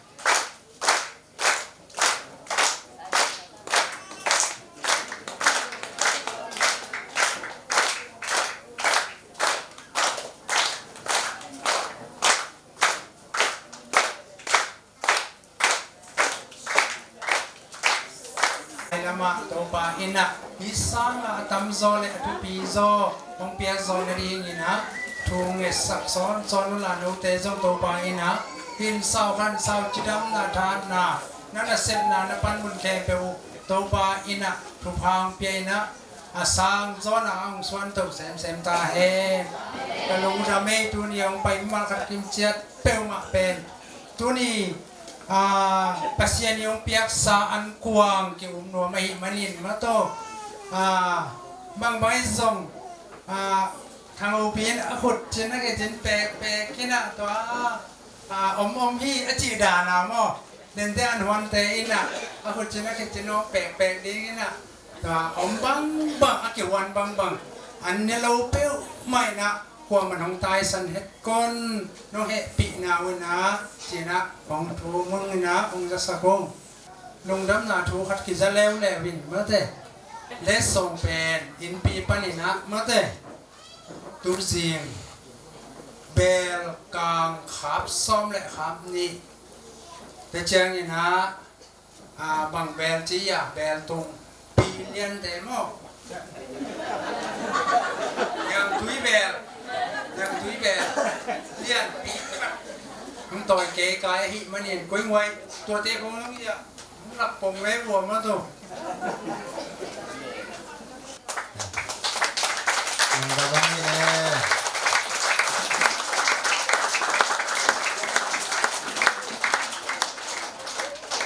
Lamah Topa in ah, hih sangah a tamzaw le a thupi zaw hong piak zawh nadingin ah, thu ngetsak sawnsawn unla note zong Topa in ah, hinsau khansau, cidamna, thahatna, na nasepna, na panmun khempeuh uh Topa in ah thupha hong pia in ah, a sang zawn ah hong suanto semsem ta hen. Ka lungdam ei, tuni a hong pai mimal khat kim ciat peuhmah pen tuni, ah, Pasian in hong piaksa an kuang ki-um nuam ahih manin mataw, ah, bangbang hi zong, ah, Thang Upi in a khut cin a khicin pekpek in ah tua, ah, om om hi a cih dan a maw? Dente an huante in ah a khut cin a khicin om pekpek ding in ah, tua om bangbang, a kihuan bangbang, an ne lo peuhmah in ah, kuaman hong taisan het kon, nong hehpihna uh in ah, ci-in ah kong thu mun in ah hong zasak ung. Lungdamna thu khat kiza leuleu in mate. Letsong pen innpi panin ah mate, tuzing bel kang khap sawm le khap nih te ciangin ah, a, bang bel ci a, bel tung, pi liante maw? Yang tui bel, yang tui bel lian pi. Hong tawi kei kai ahih manin koihuai tuate kong hong ia. Lak pong ve vua ma tu. Lungdam hi le.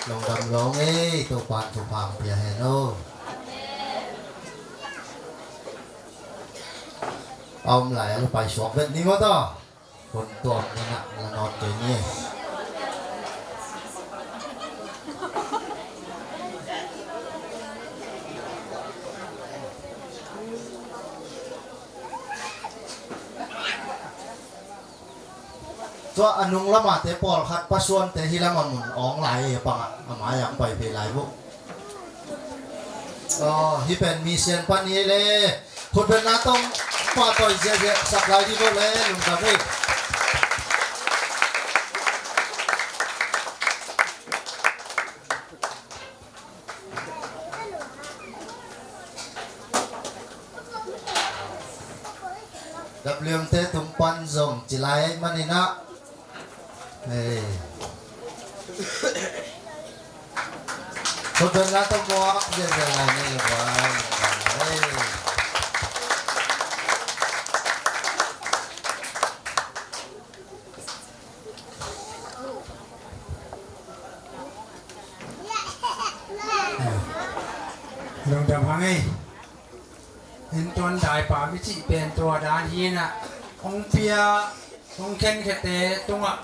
Lungdam lawng ei, Topan thupha pia hen o. A om lai a lu pai suak vet ni maw ta. Kon tuam ni na la nawt kei ni. Tua a nung lama te pawlkhat pasuante hi lama mun awng lai e pang a, a mai ang pai phei lai bu. Aw, hih pen mi sian pan hi le. Khutbetna tawh pahtawi ziahziah sak lai dih bo le, lungdam hi. W M te tung pan zong ci lai ahih manin ah. Hei. Khutbetna tawh muak ziahziah lai ni le vai. Hei. Lungdam hang ei. Hin tuan daipa mi cih pen tua dan hi inah, hong pia, hong khenkhete tungah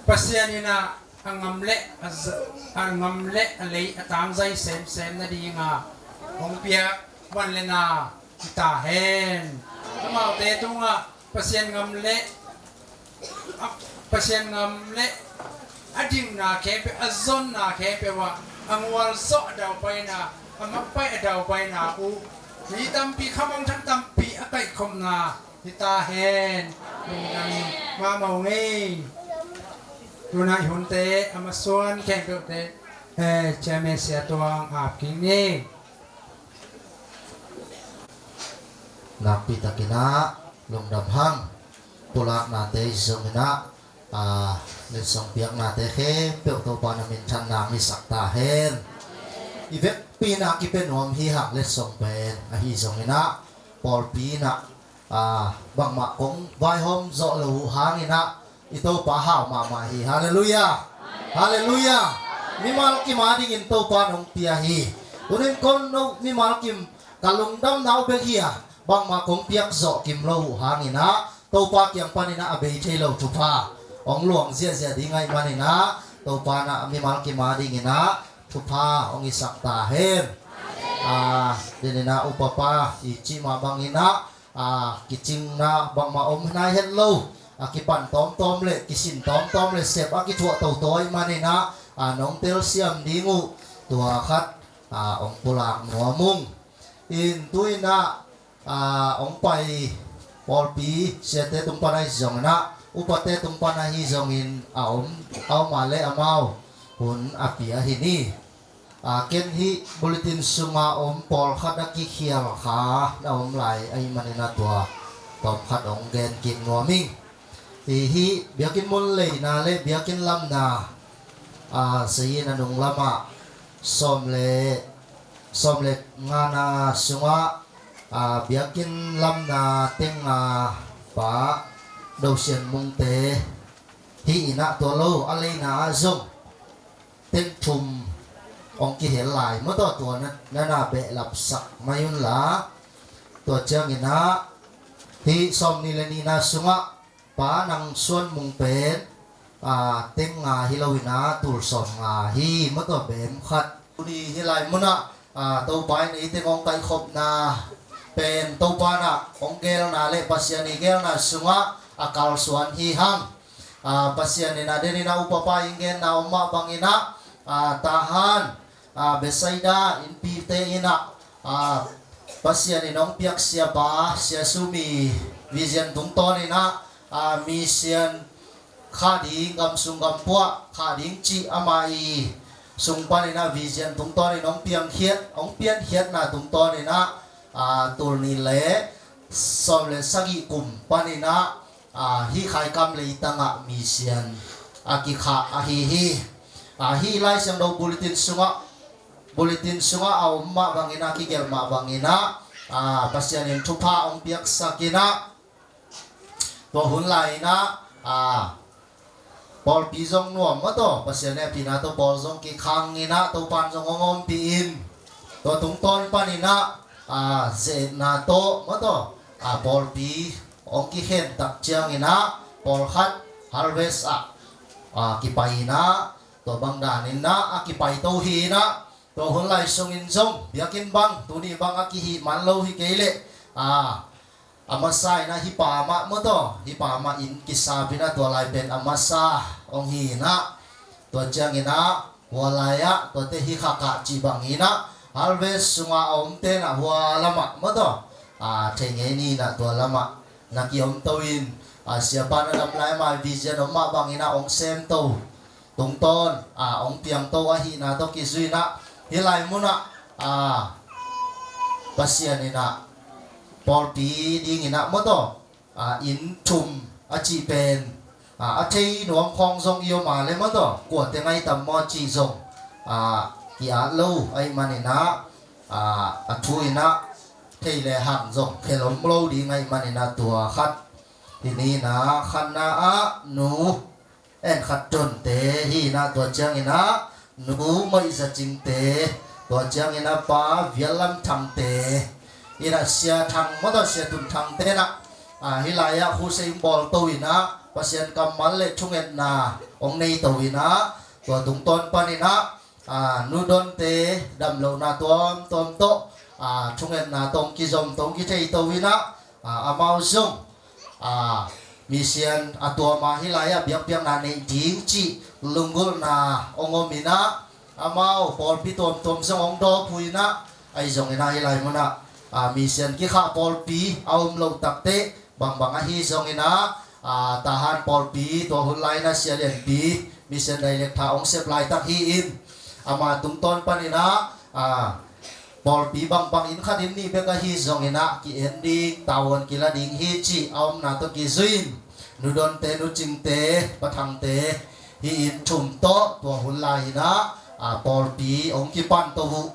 Pasian inah a ngam le a z-, a ngam le a lei a tangzai semsem nadinga hong pia van le na hi ta hen. Amaute tungah Pasian ngam le a, Pasian ngam le a dingna khempeuh, a zonna khempeuh ah a ngualzawh a daupaina, a makpai a daupaina uh mi tampi khamang thang tampi a kaihkhopna hi ta hen. Lungdam mahmah ung ei. Tunah i hunte a masuan khempeuhte, eh, Chairman Sia Tuang ap kik ni. Nakpi takin ah lungdam hang. Pulaknate zongin ah, a, letsong piaknate khempeuh Topa na minthanna hong hisak ta hen. I vekpi-in ah kipia nuam hi hang, letsong pen ahi zongin ah pawlpi in ah, a, bangmah kong vaihawm zawh lo uh hangin ah i Topa hau mahmah hi. Halleluiah. Halleluiah. Mimal kim a dingin Topa nong pia hi. Tunin kong no mimal kim ka lungdamna uh bek hi a, bangmah kong piak zawh kim lo uh hangin ah Topa kiang panin ah a bei thei lo thupha hong luang ziahziah ding ahih manin ah Topa in ah mimal kim a dingin ah thupha hong hisak ta hen. A, denin ah upapa i cih mah bangin ah, a, kicingna bangmah om nai het lo, a, kipan tawmtawm le kisin tawmtawm le sep a kithuah toto ahih manin ah, a, nong telsiam ding uh tua khat, a, hong pulak nuam ung. In tu-in ah, a, hong pai pawlpi siate tung pan ahi zongin ah, upate tung pan ahi zongin a om, a om a le amau hun a pia hi ni. A, ken hih bulletin sunga om pawlkhat a kikhial kha na om lai ahih manin ah tua tawmkhat hong gen kik nuam ing. Hih biakinn mun leina le biakinn lamna, a, sayin a nung lamah sawm le, sawm le ngana sungah, a, biakinn lamna tenga pa Dosian Mungte hi in ah tua lo a leina ah zong teng thum hong kihel lai maw, tua tua na, na, na behlapsak mai unla. Tua ciangin ah hih sawmnih le nihna sungah Pa Nang Suan Mung pen, a, teng nga hi loin ah tul sawm nga hi maw, tua bem khat. Tuni hih lai munah, a, Topa in ei teng hong kaihkhopna pen Topa in ah hong gelna le Pasian i gelna sungah a kalsuan hi hang. A, Pasian in ah denin ah upapa in genna om mah bangin ah, a, Tahan, a, Bethsaida innpite in ah, a, Pasian in hong piak siapa, Sia Sumi vision tungtawn in ah, a, mission khah ding, gam sung gam puah khah ding cih ama i sung panin ah vision tungtawn in hong piangkhiat, hong piankhiatna tungtawn in ah, a, tul nih le sawm le sagih kum panin ah, a, hih Khaikam leitang ah mission a kikhah ahi hi. A, hih Lai Siangtho bulletin sungah, bulletin sungah a om mah bangin ah, kigelh mah bangin ah, a, Pasian in thupha hong piaksak in ah, tua hun lai in ah, a, pawlpi zong nuam maw taw, Pasian hehpihna tawh pawl zong kikhang in ah, Topan zong hong ompih in, tua tungtawn panin ah, a, ze-etna tawh maw taw, a, pawlpi hong kikhen tak ciangin ah, pawlkhat harvest ah, a, kipai in ah, tua bang danin ah a kipai to hi in ah, tua hun lai sungin zong biakinn bang tuni bang a kihih man lo hi kei leh, a, a masa in ah hih pa mah maw taw, hih pa mah in kisap in ah, tua lai pen a masa hong hi in ah, tua ciangin ah hua lai ah tuate hih khakah cih bangin ah, harvest sungah a omte in ah hua lamah maw taw, a, thei ngei ni in ah tua lamah na kiom to in, a, siapa na dam lai ama vision om mah bangin ah hong sem to tungtawn, a, hong piang to ahihna tawh kizui in ah, hih lai munah, a, Pasian in ah pawlpi dingin ah maw taw, a, inn thum a cih pen, a, a thei nuam khawng zong i om a leh maw taw, kuate ngai tam maw cih zong, a, ki-at lo ahih manin ah, a, a thu in ah thei le hang zong khelom lo ding ahih manin ah, tua khat. Hih ni in ah khatna ah Nu En Khat Tonte hi in ah, tua ciangin ah Nu Mawi Za Cingte, tua ciangin ah Pa Vial Lam Thangte, in ah Sia Thang maw taw, Sia Tun Thangte in ah, a, hih lai ah khusei hong bawl to in ah, Pasian kammal le thungetna hong nei to in ah, tua tungtawn panin ah, a, Nu Donte damlohna tuamtuam tawh, a, thungetna tawh hong kizom to, hong kithei to in ah, a, amau zong, a, mission a tuam a hih lai ah biakpiakna neih ding cih lunggulhna hong om in ah, amau pawlpi tuamtuam zong hong dawpui in ah, ahi zongin ah hih lai munah, a, mission kikhah pawlpi a om loh takteh, bangbang ahi zongin ah, a, Tahan pawlpi tua hun lai in ah Sia Lianpi mission director hong sep laitak hi in, ama tungtawn panin ah, a, pawlpi bangbang inn khat inn nih bek ahi zongin ah ki-en ding, tavuan kila ding hi cih a omna tawh kizui in, Nu Donte, Nu Cingte, Pa Thangte, hih inn thum tawh tua hun lai in ah, a, pawlpi hong kipan to uh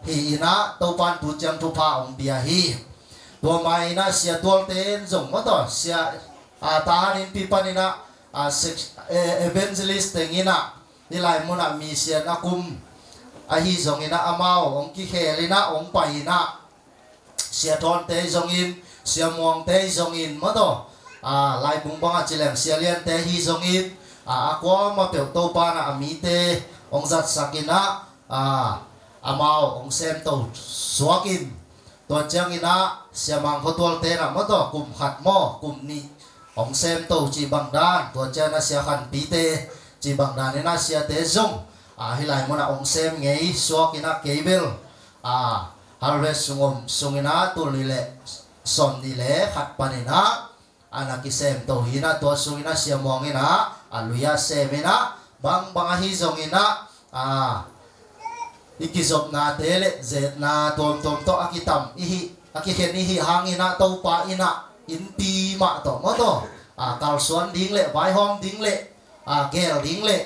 hi in ah, Topan tu ciang thupha hong pia hi. Tua ma in ah Sia Tualte in zong maw taw, Sia, a, Tahan innpi panin ah, a, sec-, e, evangelist teng in ah, hih lai munah mission a kum ahi zongin ah, amau hong kikhel in ah hong pai in ah, Sia Thawnte zongin, Sia Muangte zongin maw taw, a, Laibung bangah ci leng Sia Liante hi zongin, a, a kuamah peuh Topan ah a mite hong zatsak in ah, a, amau hong sem to suak in, tua ciangin ah Sia Mang Khua Tualte in ah maw taw, kum khat maw kum nih hong sem to cih bang dan, tua ciangin ah Sia Khanpite cih bang dan in ah siate zong, a, hih lai munah hong sem ngei suak in ah, kei bel, a, harvest sung om sungin ah tul nih le sawm nih le khat panin ah, a, na kisem to hi in ah, tua sungin ah Sia Muang in ah a lui ah sem in ah, bangbang ahi zongin ah, a, i kizopnate le ze-etna tuamtuam tawh a kitam i hih, a kikhen i hih hangin ah, Topa in ah innpi mah tawh maw taw, a, kalsuan ding le vaihawm ding le, a, gel ding le,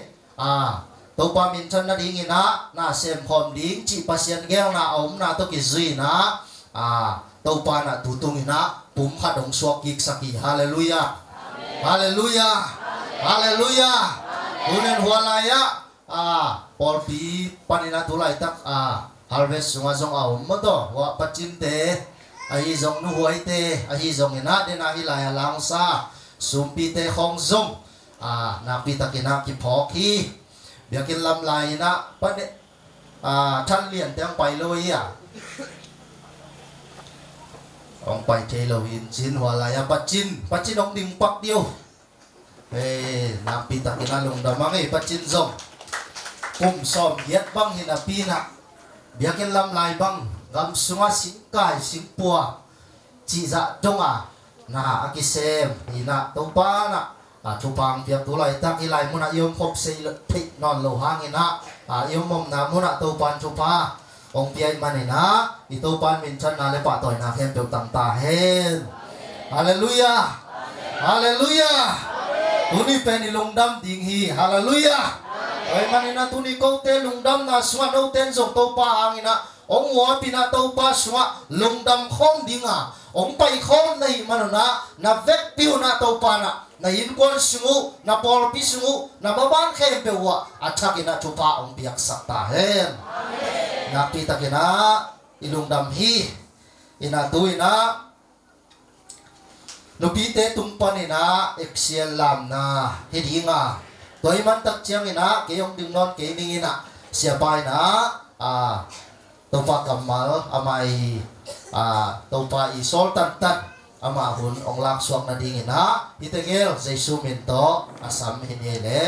a, Topa minthan nadingin ah na semkhawm ding cih Pasian geelna a omna tawh kizui in ah, a, Topa in ah tu tungin ah pum khat hong suak kiksak hi. Halleluiah. Halleluiah. Halleluiah. Tu nen hua lai ah, a, pawlpi panin ah tu laitak, a, harvest sungah zong a om maw taw, hua Pa Cinte ahi zong, Nu Huaite ahi zongin ah, den ah hih lai ah langsa sumpite khawng zong, a, nakpi takin ah kiphawk hi. Biakinn lam lai in ah Pa Ne-, a, Than Liante hong pai lo hi a, hong pai thei lo hi in cin, hua lai ah Pa Cin, Pa Cin hong ding pak dih uh. Hei, nakpi takin ah lungdam hang ei, Pa Cin zong kum sawm giat bang hi napi in ah, biakinn lam lai bang gam sungah singkai singpua cihzah donga na a kisem hi-in ah Topa in ah, a, thupha hong piak. Tu laitak hih lai munah i om khop thei nawn lo hangin ah, a, i om omna munah Topa in thupha hong pia ahih manin ah i Topa in minthanna le pahtawina khempeuh tang ta hen. Halleluiah. Halleluiah. Tuni pen i lungdam ding hi. Halleluiah. Tua ahih manin ah tuni kote lungdamna sungah note in zong Topa hangin ah hong muap in ah Topa sungah lungdam khawm dinga hong pai khawm na hih manun ah na vekpi un ah Topa in ah na innkuan sung uh, na pawlpi sung uh, na maban khempeuh uh ah a thakin ah thupha hong piaksak ta hen. Nakpi takin ah i lungdam hi. In ah tu-in ah nupite tung panin ah X C L lamna hi dinga, tua ahih man tak ciangin ah kei hong ding nawn kei ning in ah, siapa in ah, a, Topa kammal, amah i, a, Topa i sawl tantan, amah hun hong laksuak nadingin ah hihte gel Jesu min tawh a sam hi ni ei le.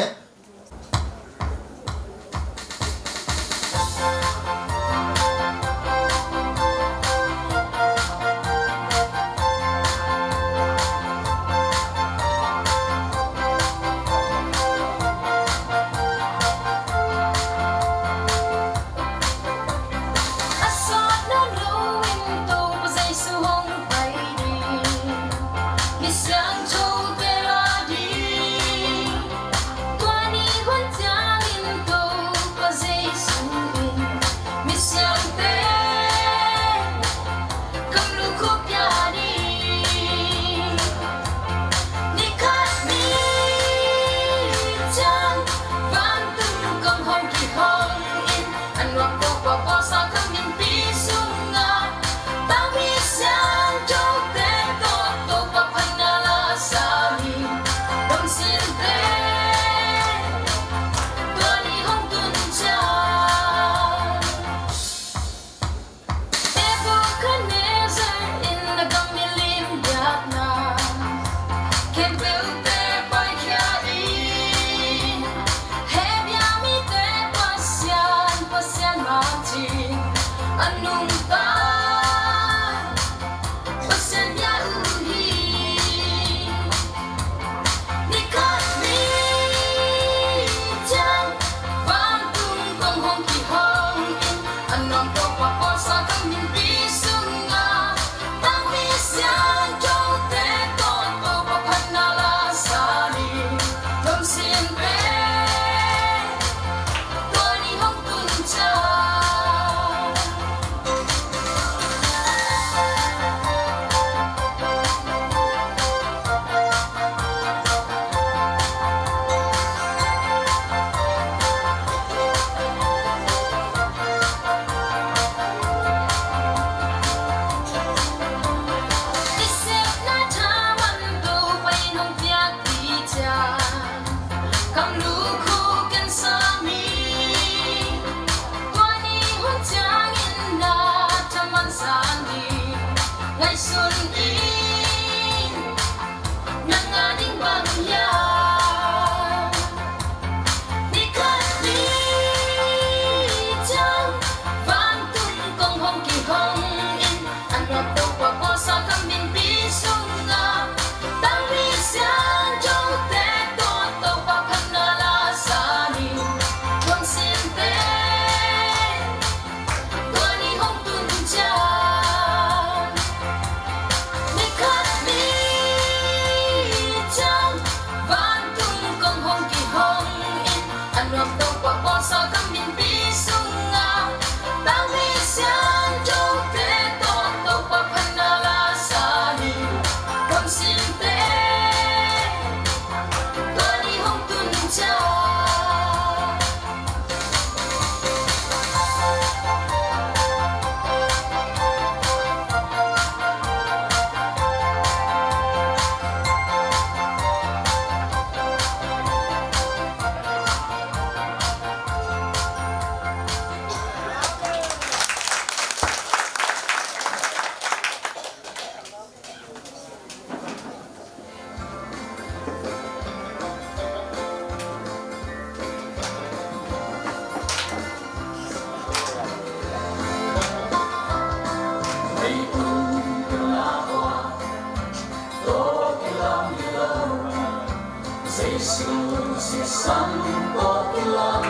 Jesu sisan tawh kilang,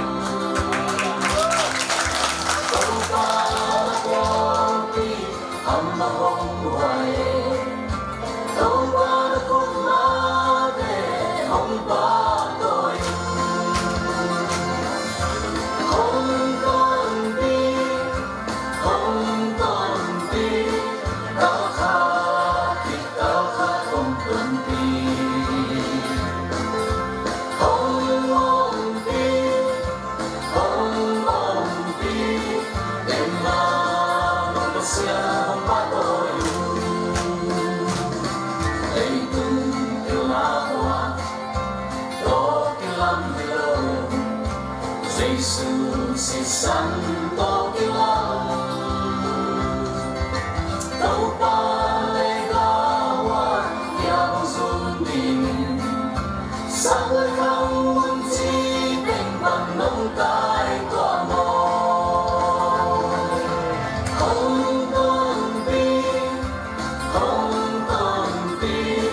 Topa na pawlpi, amah hong huai, Topa na khut mate hong pahtawi. Hong tonpih, hong tonpih, kalkhat khit kalkhat hong tonpih. Hong ompih, hong ompih, Emmanuel Pasian hong pahtawi uh. Leitung pilna hua tawh kilang hi lo, Jesu sisan tawh kilang. Topa leitungah hong zun ding, sang le khang mun ci teng pan nong kai tua maw? Hong tonpih, hong tonpih,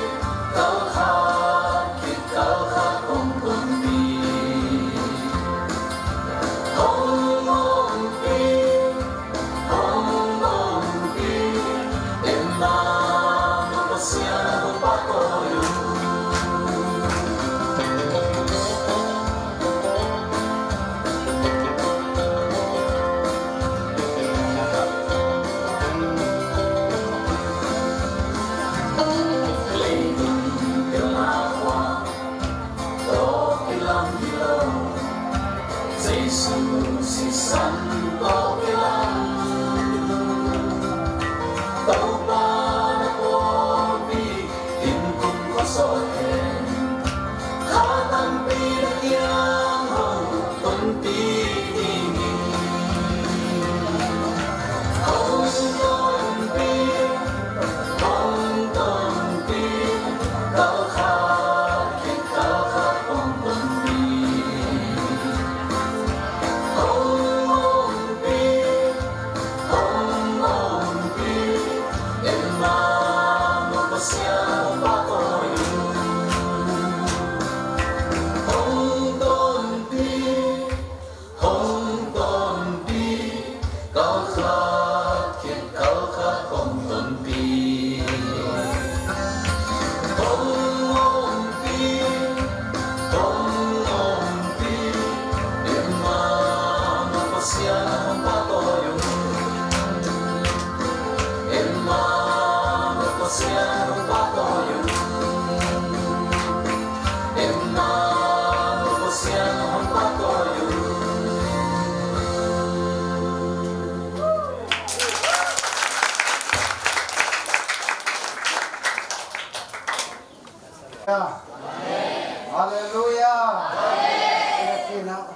kalkhat khit kalkhat hong tonpih. Hong ompih, hong ompih, Emmanuel Pasian hong pahtawi uh. Leitung pilna hua tawh kilang hi lo, Jesu sisan tawh kilang. Topa na pawlpi, innkum khuasawt hen, kha tampi na kiang hong tonpih ding hi. Hong tonpih, hong tonpih, kalkhat khit kalkhat hong tonpih. Hong ompih, hong ompih, Emmanuel Pasian hong pahtawi uh. Hong tonpih, hong tonpih, kalkhat khit kalkhat hong tonpih. Hong ompih, hong ompih, Emmanuel Pasian hong pahtawi uh. Emmanuel Pasian hong pahtawi uh. Emmanuel Pasian hong pahtawi uh. Halleluiah.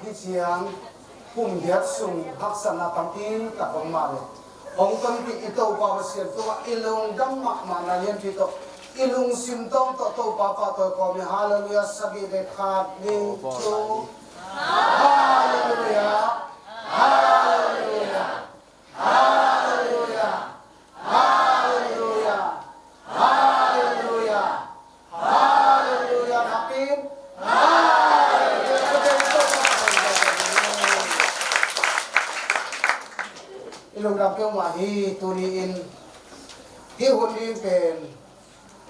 Hih ciang kum giat sung haksatna tampi tak om mah leh, hong tonpih i Topa Pasian tungah i lungdam mahmahna lianpi tawh, i lungsim tawng tawh Topa pahtawi kawm hi. Halleluiah. Sagih le khat, nih, thum. Halleluiah. Halleluiah. Halleluiah. Halleluiah. Halleluiah. Halleluiah. Happy. Halleluiah. I lungdam peuhmah hi. Tuni-in hih hun ding pen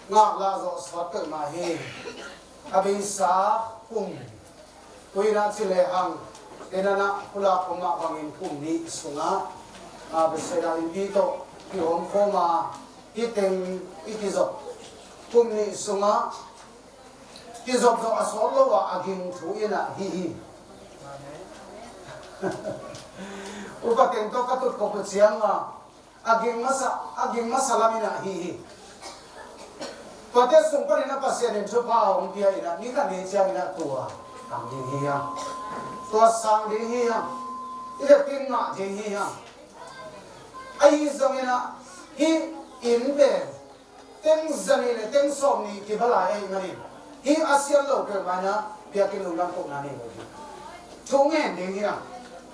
ngaklah zawh sawt peuhmah hi. A beisa kum, tua in a ci lehang, denana pulak kum mah bangin kum nih sungah, a, Bethsaida innpi tawh kihawm khawm a, hih teng i kizop kum nih sungah kizop zawh a sawt lo a, a ging thu in a hih hi. Upa teng tawh ka tut khop uh ciang a, a ging masa, a ging masa lam in a hih hi. Tuate sung panin a Pasian in thupha a hong pia in a, ni khat ni ciangin a tua tang ding hi hang, tua sang ding hi hang, i vekpi in ngah ding hi hang. Ahi zongin a, hih inn pen teng zanih le teng sawmnih kiba lai ahih manin, hih a siat lo peuhmah in a biakinn lungdam kohna nei lo ding. Thu ngen ding hi hang.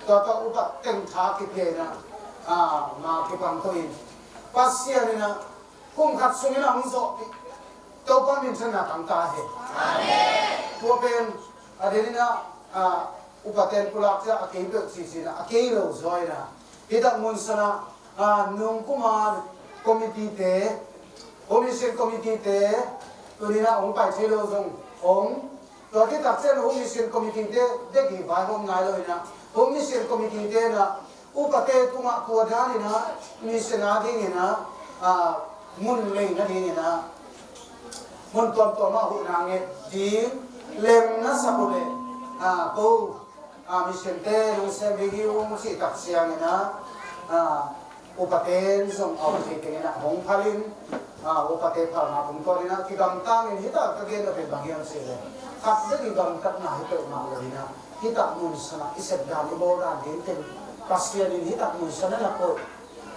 Tua tawh upa teng tha kipia in a, a, ma kipang to in, Pasian in a kum khat sungin a hong zawhpih Topa minthanna tang ta hen. Amen. Tua pen a deninah, a, upaten pulak ciah a kei peuh cicinah a kei lo zaw inah, hitak munsanah, a, nungkuma committee te, commission committee te tuninah hong pai thei lo zong hong, tua kitak cian hong mission committee te degi vai hong ngai lo inah hong mission committee te inah upate tungah tua daninah mission a dinginah, a, mun lei nadinginah mun tuamtuamah huhna nget ding lem na sak uh leh, a, ko, a, mission te nong sem ding hi ung cih tak cianginah, a, upaten zong a um thei tenginah hong phalin, a, upate phalna pumtuaninah kigamtangin hitak ka gen a pen bang hiam cih leh khat bek i gamtatna hi peuhmah lo inah hitak munsanah i sepdan i bawldan ding pen Pasian in hitak munsanah na koih.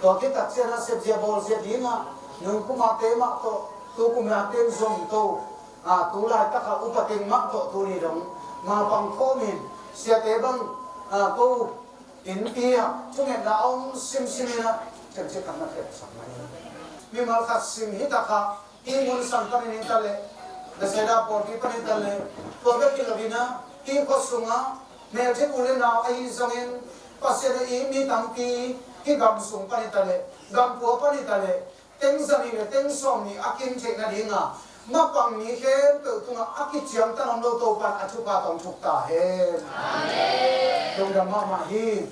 Tua kitak cianah sepzia bawlzia dingah nungkumate mah tawh tukumate zong to, a, tu laitakah upateng mah tawh tuni dong mapang khawmin siate bang, a, ko innpi ah thungetna a om simsim inah cemcik khat na khepsak mai. Mimal khat sim hitakah hih mun sang panin hi ta leh, naseda pawlpi panin hi ta leh, tua bek hi lo inah hih khua sungah melthit u le nau ahi zongin Pasian a it mi tampi hih gam sung panin hi ta leh, gam pua panin hi ta leh, teng za nih le teng sawm nih a kim theih nadinga mapang mi khempeuh tungah a kiciangtan om lo Topan a thupha tawh thuk ta hen. Amen. Lungdam mahmah hi.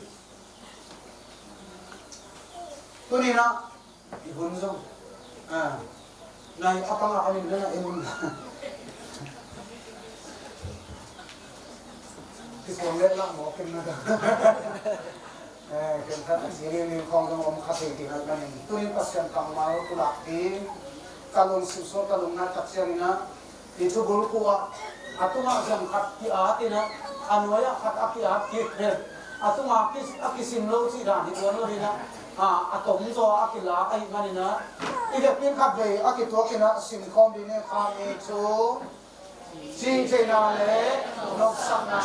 Tuninah i hun zong, a, nai a panga a min nana i hun. Kisuang let lah mawk in na ta. Eh, ken khat a ci ning ning khawng zong om kha thei ding a, ka ning. Tunin Pasian kammal pulak ding ka lungsim sung ka lungngai tak cianginah i thubul khuh ah a tungah zong khat ki-at inah a nuai ah khat a ki-at kik hen. A tungah ki, a kisim lo cih dan hi tuan lo inah, a, a tom zaw a kilak ahih maninah i vekpi in khat vei a kituak inah sim khawm ding hi. Kha nih thu. Cihtheihna le nopsakna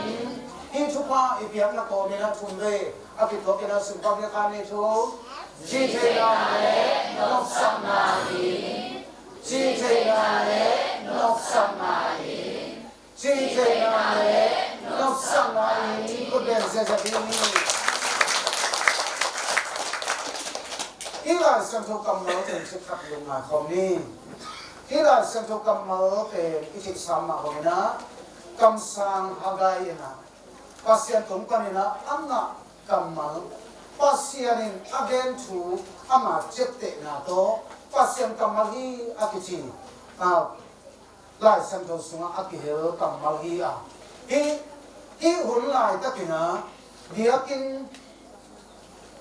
in hih thupha i piakna kawmin a thum vei a kituakin a sungkawmin khan nih thu. Cihtheihna le nopsakna in, cihtheihna le nopsakna in, cihtheihna le nopsakna in khut beng ziahziah ding hi. Hih Lai Siangtho kammal pen cik khat lungngai khawm ni. Hih Lai Siangtho kammal pen i theihsa mah bangin ah, kamsang Haggai in ah Pasian tung panin ah a ngah kammal, Pasian in a gen thu ama ciaptehna tawh Pasian kammal hi a kici, a, Lai Siangtho sungah a kihel kammal hi a, hih, hih hun laitakin ah biakinn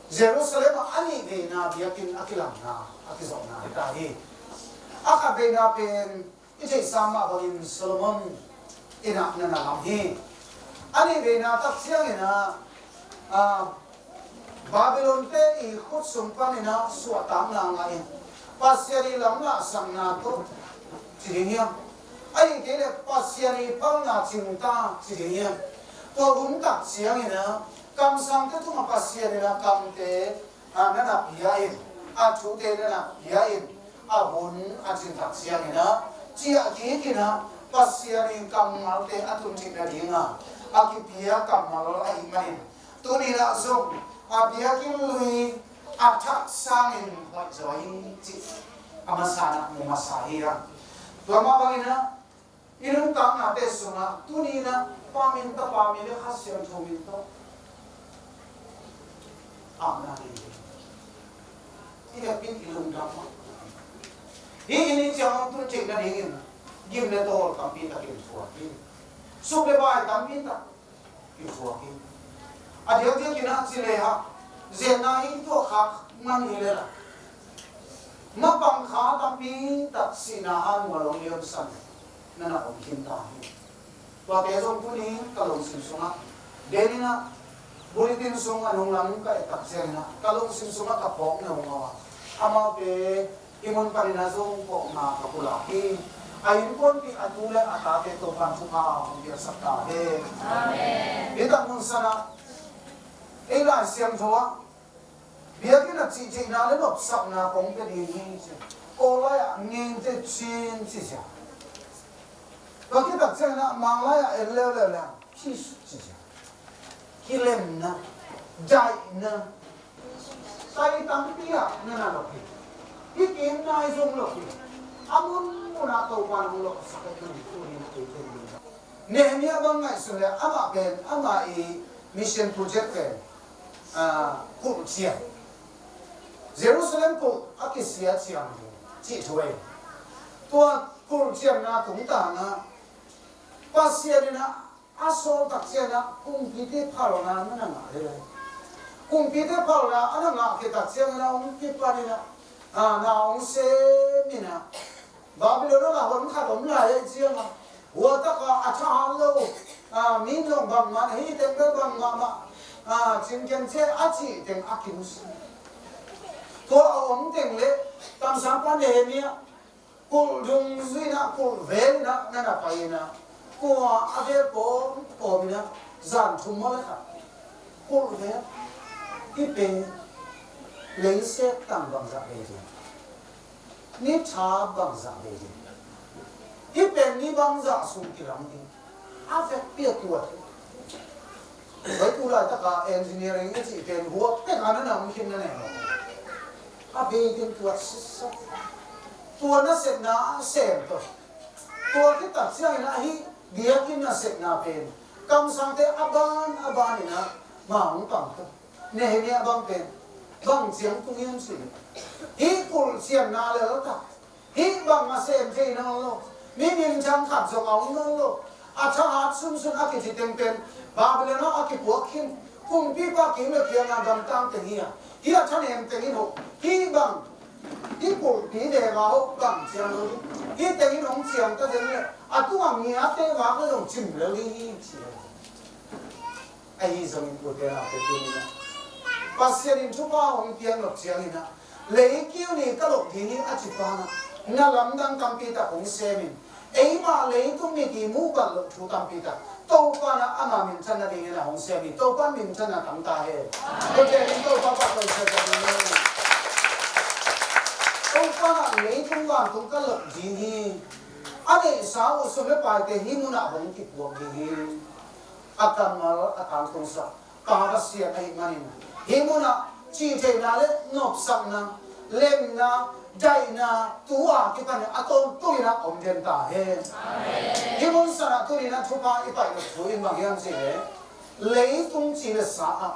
Jerusalem ah a nih veina biakinn a kilamna, a kizopna hi ta hi. A khat veina pen i theihsa mah bangin Solomon in ah na na lam hi. A nih veina tak ciangin ah, a, Babylon te i khut sung panin ah suahtakna ngah in, Pasian i lamlahsakna tawh ci ding hiam, ahih kei leh Pasian i palna cing ta ci ding hiam. Tua hun tak ciangin ah kamsangte tungah Pasian in ah kamte, a, na na pia in, a, thute na na pia in, a hun a cin tak ciangin ah ciah kik in ah Pasian in kammalte a tun theih nading a, a kipia kammal ahih manin, tuni in ah zong a biakinn lui a thak sangin hoih zaw hi cih a masa in ah mu masa hi a. Tua mah bangin ah i nuntaknate sungah tuni in ah Pa min, Tapa min le Kha Siangtho min tawh apna nei hi. I hehpih in i lungdam mah. Hih i nih ciang hong tun theih nadingin gim le tawl tampi takin thuak hi. Suk le bai tampi tak i thuak hi. A diakdiakin ah ci lehang, zenna hi tuak khak man hi lel a, mapang kha tampi tak sihna a mual hong liamsan na na om khin ta hi. Tuate zong tuni ka lungsim sungah, den in ah bulletin sungah nunglam ka et tak ciangin ah ka lungsim sungah ka phawkna hong om a, amaute i mun panin ah zong phawkna ka pulak hi. A innkuanpih a tu le a tate Topan thupha hong piaksak ta hen. Amen. Hih tak mun sanah ei Lai Siangtho ah biakinn ah cihtheihna le nopsakna kong pia ding hi ci. Kawl lai ah ngente chin ci sia. Tua khit tak ciangin ah Manglai ah en leuleu le, peace ci ciang, kilemna, daihna, tai tampi ah na na lo hi. Hih kim nai zong lo hi. A mun mun ah Topa nong lo sak hi. Tuni in ah ei pen ding. Nehemiah bang ngaihsun le amah pen, amah i mission project pen, ah, kulh ciam, Jerusalem kulh a kisia ciam cih thu ei. Tua kulh ciamna tungtangah Pasian in ah a sawl tak ciangin ah kumpite phalna na na ngah hi. Kumpite phalna a na ngah khit tak ciangin ah hong kipan in ah, ah, na hong sem in ah, Babylon ah hon khat om lai ahih ciangin ah, hua tak a a thahat lo, ah, mi zong bangmah, hih teng bel bangmah mah, ah, cingken ciang a cih teng a kimu si. Tua a om teng le kamsangpa Nehemiah kulh dungzui in ah, kulh vel in ah na na pai in ah, kua a vel pawlpawlin ah, zan thum maw le khat, kulh vel, hih pen leisek tang bangzah bei ding, ni tha bangzah bei ding, hih pen ni bangzah sung kilam ding, a vekpi a tuat hi. Bai tu laitaka engineering i cih pen huap pek a na na om khin na nei lo. A bei ding tuat sitset. Tua nasepna a sem tawh, tua khit tak ciangin ah hih biakinn nasepna pen kamsangte a ban a ban in ah ma hong pang tawh. Nehemiah bang pen bang ciang tung hiam cih leh, hih kulh ciamna lel tak, hih bang a sem thei nawn lo, mi minthang khat zong a om nawn lo. A thahat sunsun a kici teng pen Babylon ah a kipuak khin, kumpipa kiim le kiang a gamtang teng hi a, hih a thanem teng in hoh, hih bang, hih kulhpi dek a hoh bang ciang lo ding, hih teng in hong ciang ta zen leh a tungah ngiate vak le zong cim lo ding hi, ci lo. Ahi zongin ute naute, tuni in ah Pasian in thupha hong piak nop ciangin ah, leikiu ni ka lok ding hi a ci pa in ah, na lamdang tampi tak hong sem in, eimah leitung mite muh bat loh thu tampi tak Topa in ah ama minthan nadingin ah hong sem hi. Topa in minthanna tang ta hen. Kote in Topa pahtawi sa ta ding hi. Topa in ah leitung vantung ka lok ding hi. A neihsa uh sum le paite hih munah hong kipuak ding hi. A kammal a tangtungsak Pa Pasian ahih manin, hih munah cihtheihna le nopsakna, lemna, daihna, tu-a kipan a tawntung in ah om den ta hen. Hih mun sanah tuni in ah thupha i paih nop thu in bang hiam cih leh, leitung ci le sa ah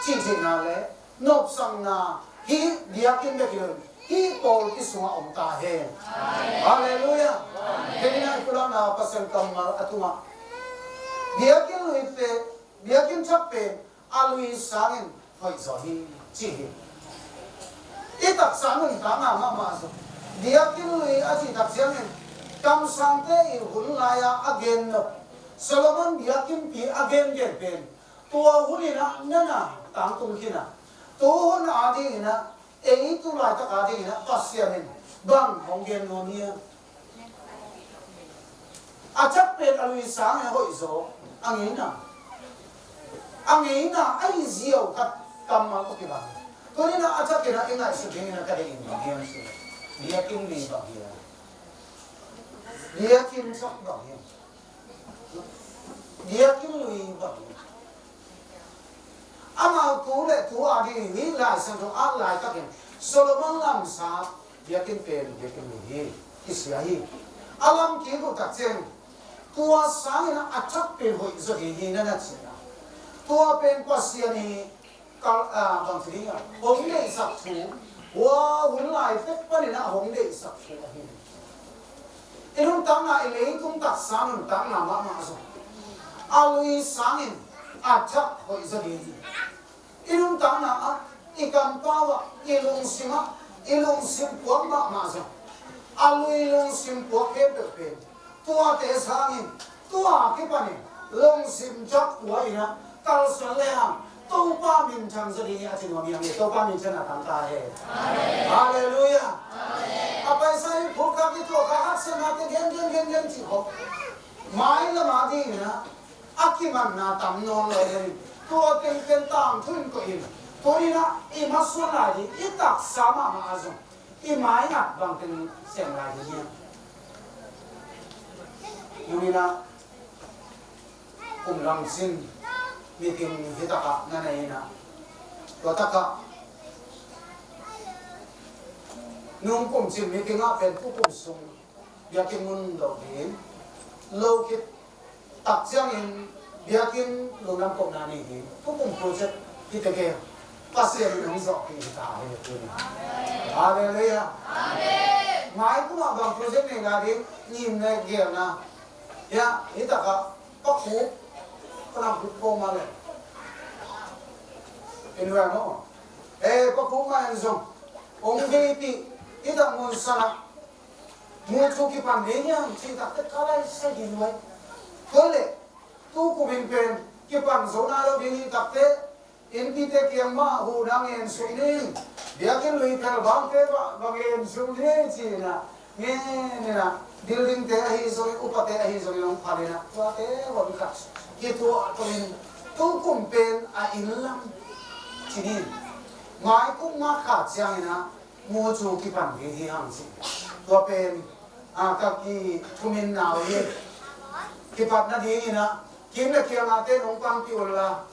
cihtheihna le nopsakna, hih biakinn bek hi lo in, hih pawlpi sungah om ta hen. Halleluiah. Ken in ah i pulakna Pasian kammal a tungah, biakinn lui pen, biakinn thak pen a lui sangin hoih zaw hi, ci hi. I taksa nuntakna mahmah zaw, biakinn lui a cih tak ciangin kamsangte i hun lai-a a gen nop, Solomon biakinnpi a gengen pen, tua hun in ah na na tangtung khin a, tu hun adingin ah, ei tu laitak adingin ah Pasian in bang hong gen nuam hiam? A thak pen a lui sangin a hoih zaw, a ngeina, a ngeina ahi ziau khat kammal tawh kibang. Tuni in ah a thak in ah i ngaihsut dingin ah ka deih in bang hiam cih leh, biakinn lui bang hiam? Biakinn thak bang hiam? Biakinn lui bang hiam? Amau tu le tu ading hi. Lai Siangtho ah laitakin Solomon lamsa biakinn pen biakinn lui hi, kisia hi. A lam kik uh tak ciang, tua sangin ah a thak pen hoih zaw ding hi na na ci a, tua pen Pasian i kal, ah, bang ci ding a, hong deihsak thu, hua hun lai pek panin ah hong deihsak thu ahi hi. I nuntakna, i leitung taksa nuntakna mahmah zong a lui sangin a thak hoih zaw ding hi. I nuntakna ah, i kampau ah, i lungsim ah, i lungsim puak mahmah zong a lui lungsim puak khempeuh pen tuate sangin, tua kipanin lungsim thak pua in ah kalsuan le hang Topa minthang zaw ding hi a ci nuam hi hang e. Topa minthanna tang ta hen. Halleluiah. A paisa i phut kha, kituak kha, haksatnate gen gen gen gen cih khawng, mailam adingin ah a kimanna tam nawn lo hi. Tua teng pen tangthu in koih in, tuni in ah i masuan lai ding, i taksa mahmah ah zong i maingat bangteng sem lai ding hiam? Nunina kum langsin meeting hi takah na nei ina, tua takah nung kum cin meeting ah pen tukum sung biakinn mun doh ding lo khit tak ciangin biakinn lungdam kohna nei ding, tukum project hi teke Pasian in hong zawhpih hi ta hi tuni. Halleluiah. Maikum ah bang project nei na ding ngim ne gelna. Ya, hi takah Pa Khup, Pa Nang Khup ko ma le. In ran o. Eh, Pa Khup ma en zong. Ong vei ti, hi tak mun sana. Mu cu kipan ding hiam, ci takte ka lai sai ding wai. Kole, tu kumin pen, kipan zo na lo ding hi takte, innpite kiang mah huhna ngen suk ning, biakinn lui phel bangte mah va ngen suk ning ci-in ah, ngen in ah, buildingte ahi zongin, upate ahi zongin hong phal in ah, tuate hon khat kituah tawh in, tukum pen a inn lam ci ning, maikum mah khat ciangin ah, mu cu kipan ding hi hang ci. Tua pen, a, ka kithumin nau hi. Kipat nadingin ah, kim le kiangah te nong pangpih unla.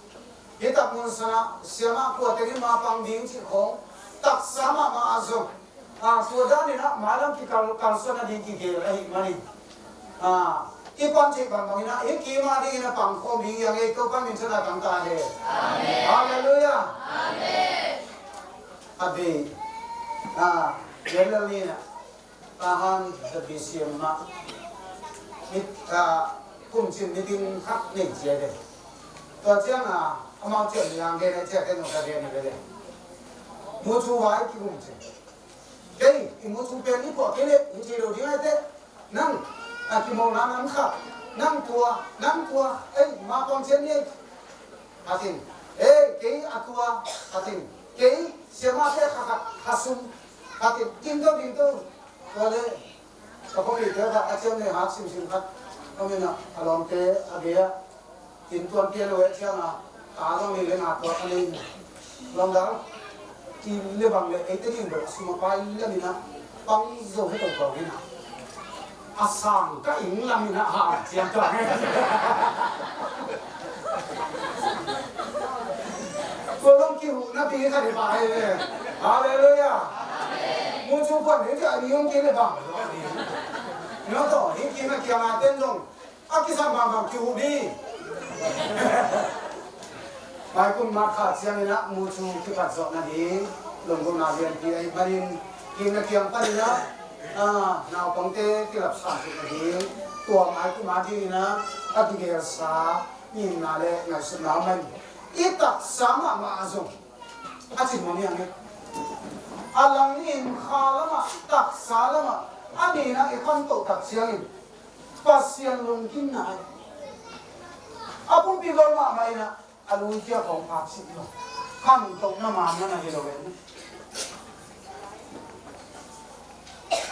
Hi tak mun sana, siamah kua tengin ma pang ding cih khong. Taksa mahmah ah zong. A, tua danin ah, mailam kikal, kalsuan nading kigel ahih manin. A, i pan cih bangbangin ah, hi kim a dingin ah pangkhawm ding hi hang ei, Topa min thang a tang ta hen. Halleluiah. A bei, a, General ni na, Tahan the B C M mah, mit, a, kum cin meeting khat nei cia de. Tua ciang a, amau cian ni ang de na cia de no ka de ni de. Mu cu vai ki kum cin. Kei, i mu cu pen i puah kei le, i ci lo ding ai te. Nang, a, kimawhna nam khat. Nang tua, nang tua, ei, ma pang cian ni. Khatin, eh, kei a tua, khatin, kei siamah te kha khat, kha sum, khatin, ding to, ding to. Tua le, ka khuapite khat, a ciang le hat simsim khat. Ka min a, a lawmte, a bia, tin tuan pia lo eh ciang a, ta zong ni le nga tua ka nei. Lawm dal. Kim le bang le, eite ding bel a sum a pai lamin ah, pang zo hi tawh tawh in ah. A sang ka ing lamin ah, ha, ciang tawh. Tua long kihuhna pi khat hi pah hi ve. Halleluiah. Mu cu puan hi ciah a ni hong kei le bang. Ni tawh, hi kei na kiang a ten zong. A kisam bangbang kihuh ding. Maikum mah khat ciangin ah mu cu kipat zawh nading lunggulhna lianpi ahih manin kim na kiang panin ah, a, naupangte kilapsan theih nading tua maikum a dingin ah a kigelsa ngimna le ngaihsutna om in i taksa mahmah ah zong a cin mawh niang hi. A langin kha lamah taksa lamah a nihna i khantoh tak ciangin Pasian lungkimna hi. A pumpi gol mahmah in ah, a lui ciah khawng phak sih lo. Khantohna man na hi lo ve.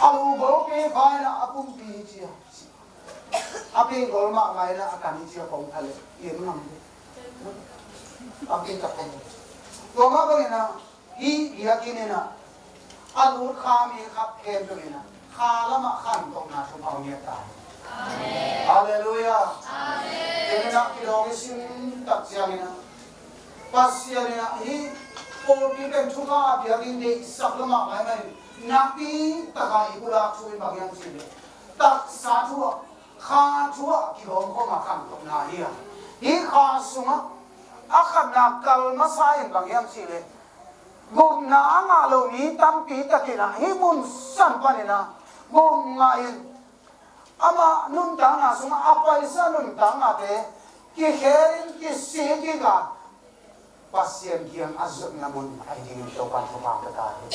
A lu gol pi pha in ah, a pumpi ciah. A pi gol mahmah in ah, a kan ciah khawng pha le. Iem ngam ve. A pi tak khawng. Tua mah bangin ah, Hih biakinn in ah, a lut kha mi khat khempeuh in ah, kha lamah khantohna thupha hong ngiat ta hi. Halleluiah. Ken in ah kidawng i sin tak ciangin ah, Pasian in ah hih pawlpi pen thupha a piak in deihsak lamah maimai in, nakpi takah i pulak thu in bang hiam cih leh, taksa thu ah, kha thu ah kihawmkhawm a khantohna hi a. Hih kha sungah a khatna kal masa in bang hiam cih leh, gupna a ngah lo mi tampi takin ah hih mun san panin ah gup ngah in, amah nuntakna sungah a paisa nuntaknate kikhel in, kisik kik a, Pasian kiang a zuatna mun ahi dingin Topa'n thupha pia ta hi.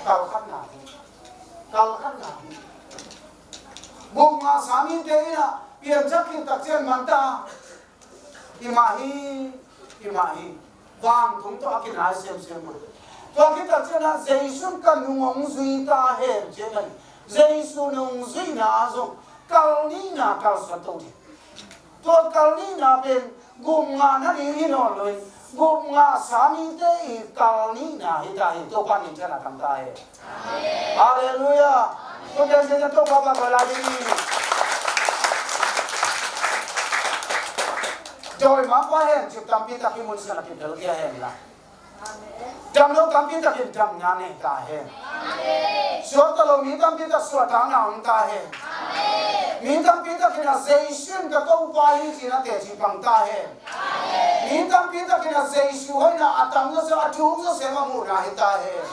Kal khatna hi. Kal khatna hi. Gup ngah sa mite in ah pianthak khit tak ciang man ta. Hi mah hi, hi mah hi. Vantung tawh a kinai semsem mah. Tua khit tak ciang ah Jesu ka nung hong zui ta hen ci a man. Jesu nung zuihna ah zong kal nihna kalsuan to ding. Tua kal nihna pen gup ngah nading hi nawn lo in, gup ngah sa mite i kal nihna hi ta hi. Topa min thang a tang ta hi. Halleluiah. Tua pen sia Topa bang lai ding. Dawi mah pua hen, cip tampi tak hih mun sungah na kipelkhia hen la. Damlo tampi takin damna nei ta hen. Suakta lo mi tampi tak suahtakna om ta hen. Mi tampi takin a Jesu in ka Topa hi ci-in a teci pang ta hen. Mi tampi takin a Jesu hoihna a tam zawsia, a thuk zawsia a muhna hi ta hen.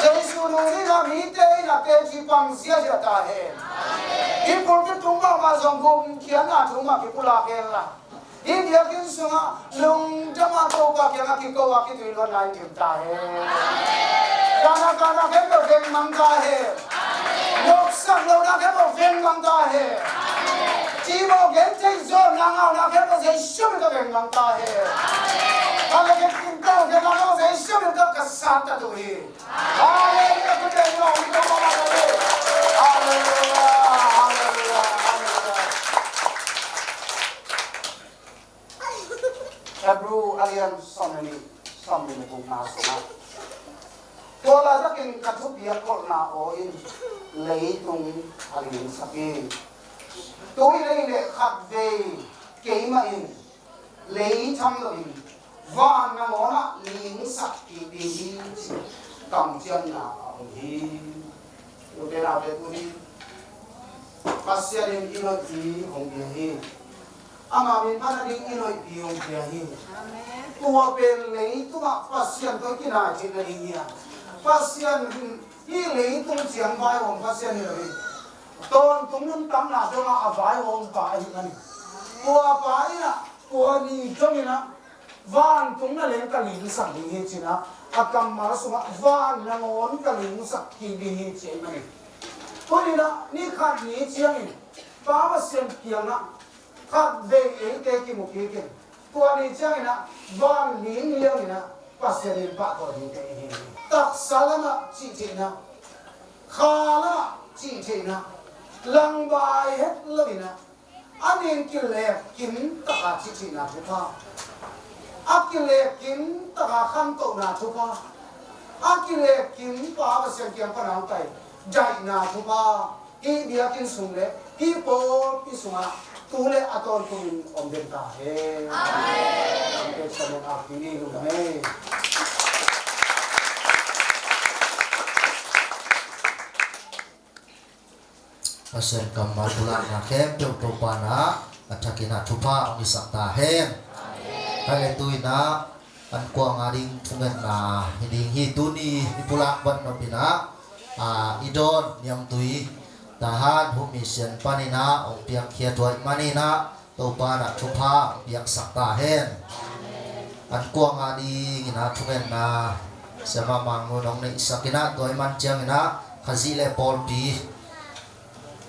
Jesu nungzuihna mite in a teci pang ziazia ta hen. Hih pulpit tung mahmah zong gumkhiatna thu mah kipulak hen la. Hih biakinn sungah lungdam a Topa kiangah kiko a kitui luatna in dim ta hen. Kana kana khempeuh vengmang ta hen. Nopsak lohna khempeuh vengmang ta hen. Cimawh gentheih zawhna ngauna khempeuh Jesu min tawh vengmang ta hen. Kana khe kim tawh vengmang ta Jesu min tawh ka sat ta uh hi. Halleluiah, khut beng in om, Topa mah ka hi. Halleluiah, halleluiah, halleluiah. Hebrew a lian sawm le nih, sawm le gukna sungah, tua laitakin ka thupiak kholhna aw in leitung a lingsak hi. Tu-in ahih leh khatvei keimah in lei tham loin van nangawn ah lingsak kik ding hi, ci kamciamna a om hi. Ute naute, tuni Pasian in i hoihpi hong pia hi. Ama min phatna ding i hoihpi hong pia hi. Tua pen leitungah Pasian tawh i kinai theihna ding hi a, Pasian hih leitung ciang vaihawm Pasian hi lo hi. Tawntung nuntakna dongah a vaihawmpa ahih manin, tua pa in ah, tua ni dongin ah, vantung na leng ka lingsak ding hi ci-in ah, a kammal sungah van nangawn ka lingsak kik ding hi ci ahih manin, tuni-in ah ni khat ni ciangin Pa Pasian kiangah khatvei eite kimu kik in, tua ni ciangin ah van ling liangin ah Pasian in pahtawi dingte i hi hi. Taksa lamah cih theihna, kha lamah cih theihna, langbai het loin ah, a ning kilek kim taka cih theihna thupha, a kilek kim taka khantohna thupha, a kilek kim Pa Pasian kiang pan a hong pai daihna thupha, hih biakinn sung le hih pawlpi sungah tu le a tawntungin om den ta hen. Amen. Amen. Pasian kammal pulakna khempeuh Topa in ah a thakin ah thupha hong hisak ta hen. Amen. Tua le tu-in ah an kuang a ding thungetna hi ding hi. Tuni i pulak vat nop in ah, a, i dawn Niangtui Tahan Humi Sian panin ah hong piangkhia, tua ahih manin ah Topa in ah thupha hong piaksak ta hen. An kuang a dingin ah thungetna Siama Mang Nu in hong neihsak in ah, tua ahih man ciangin ah Khazih le pawlpi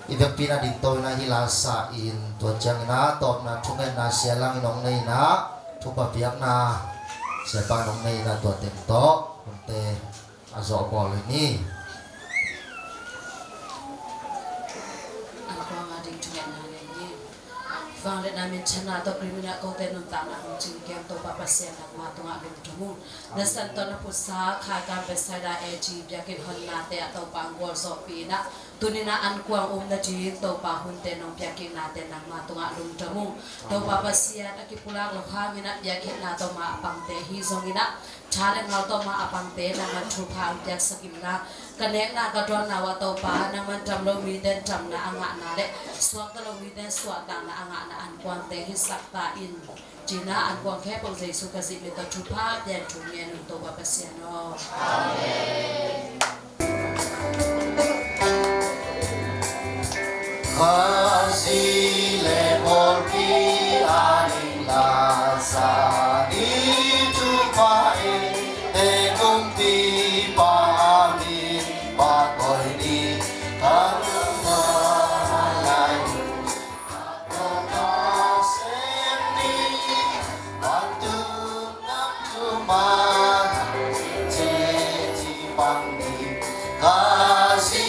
i vekpi in ah dingto in ah hih la sa in, tua ciangin ah tawpna thungetna Sia Lang in hong nei in ah, thupha piakna Siapa in hong nei in ah, tua teng tawh hunte a zawh bawl hi ni. An kuang a ding thungetna nei ni. Vangliatna minthanna tawh Khrih min ah kote nuntakna hong cingkiam Topa Pasian, nangma tungah lungdam ung. Na san tawh na putsa Khaikam Bethsaida A G biakinn honnate ah Topa hong gualzawhpih in ah, tuni-in ah an kuang um nading Topa hunte nong piakkiknate nangma tungah lungdam ung. Topa Pasian, a kipulak loh hangin ah biakinnate mah a pangte hi zongin ah, tha le ngal tawh mah a pangte nangman thupha hong piaksak inla, ka nekna ka tuanna uh ah Topa, nangman dam lo mite in damna a ngahna le suakta lo mite in suahtakna a ngahna an kuangte hisak ta in. Ci-in ah an kuang khempeuh Jesu Khazih min tawh thupha pia in thu ngen ung, Topa Pasian aw. Amen. Khazih le pawlpi a ding la sa ni, thupha eite kumpipa a min pahtawi ni. Thangah lai, thangah sem ni, bantuk nam thumah ceci pang ni. Khazih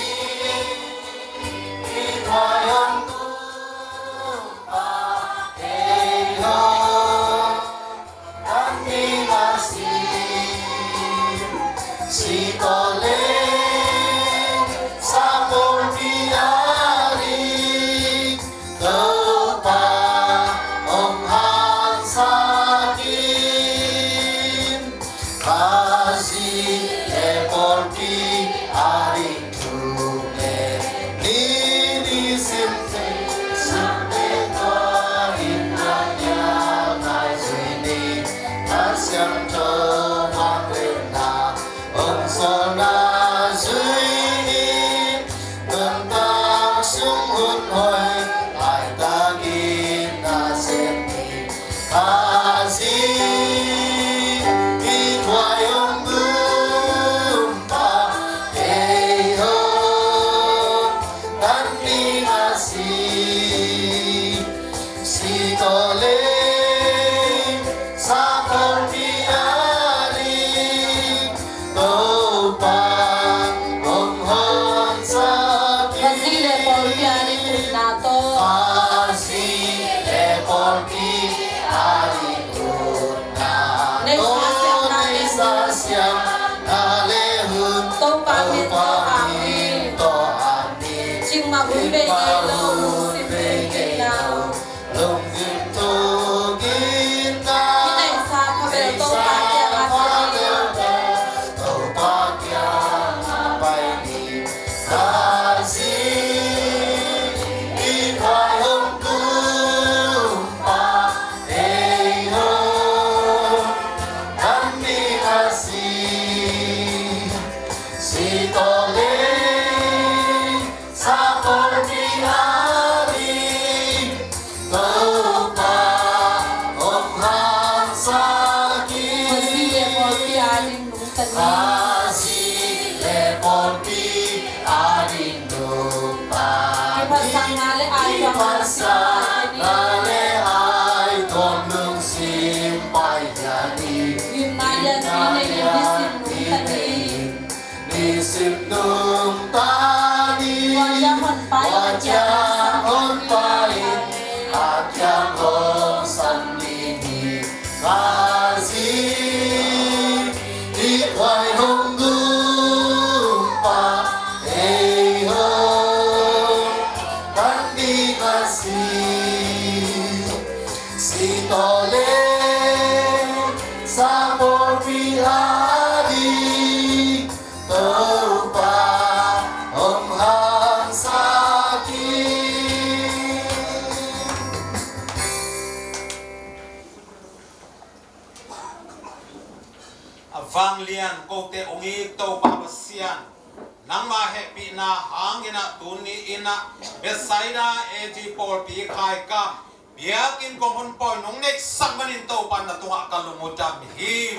i thai om tu Azi, i tuai hong dum pa, ei ho, tan ni azi, si tawh lei, sa pawlpi a ding, Topa hong hon sak hi. Azi le pawlpi a ding utna tawh. Azi le pawlpi a ding utna tawh. Neihsa siamna le hun. Topa min tawh amen. Cingmah hun bei ngei lo, lungsim thuk ngei lo. Lungsim thuk ngei lo. Hi neihsa pha bel Topa kiangah sa ni. Topa kiangah pai ni. Azi, i tuai hong dum pa, ei ho, tan ni azi, si tawh lei, sa pawlpi a ding, Topa hong hon sak hi. Azi le pawlpi a ding lungtang hi. Azi le pawlpi a ding lungtang hi. Kiphatsakna le aithuam lungsim. Kiphatsakna le aithuam lungsim pai hi. Gimna lianpi nei in, nisim nungta ni. Nisim nungta ni. Tua ciang honpa in, tua ciang honpa in a kiang hong sam ding hi. Azi, i tuai hong dum pa, ei ho, tan ni azi, si tawh lei, sa pawlpi a ding, Topa hong hon sak hi. A vanglian kote hong it Topa Pasian, nangma hehpihna hangin ah tuni in ah Bethsaida A G pawlpi khaikam biakinn kong honpawi nong neihsak manin Topa na tungah ka lung uh dam hi.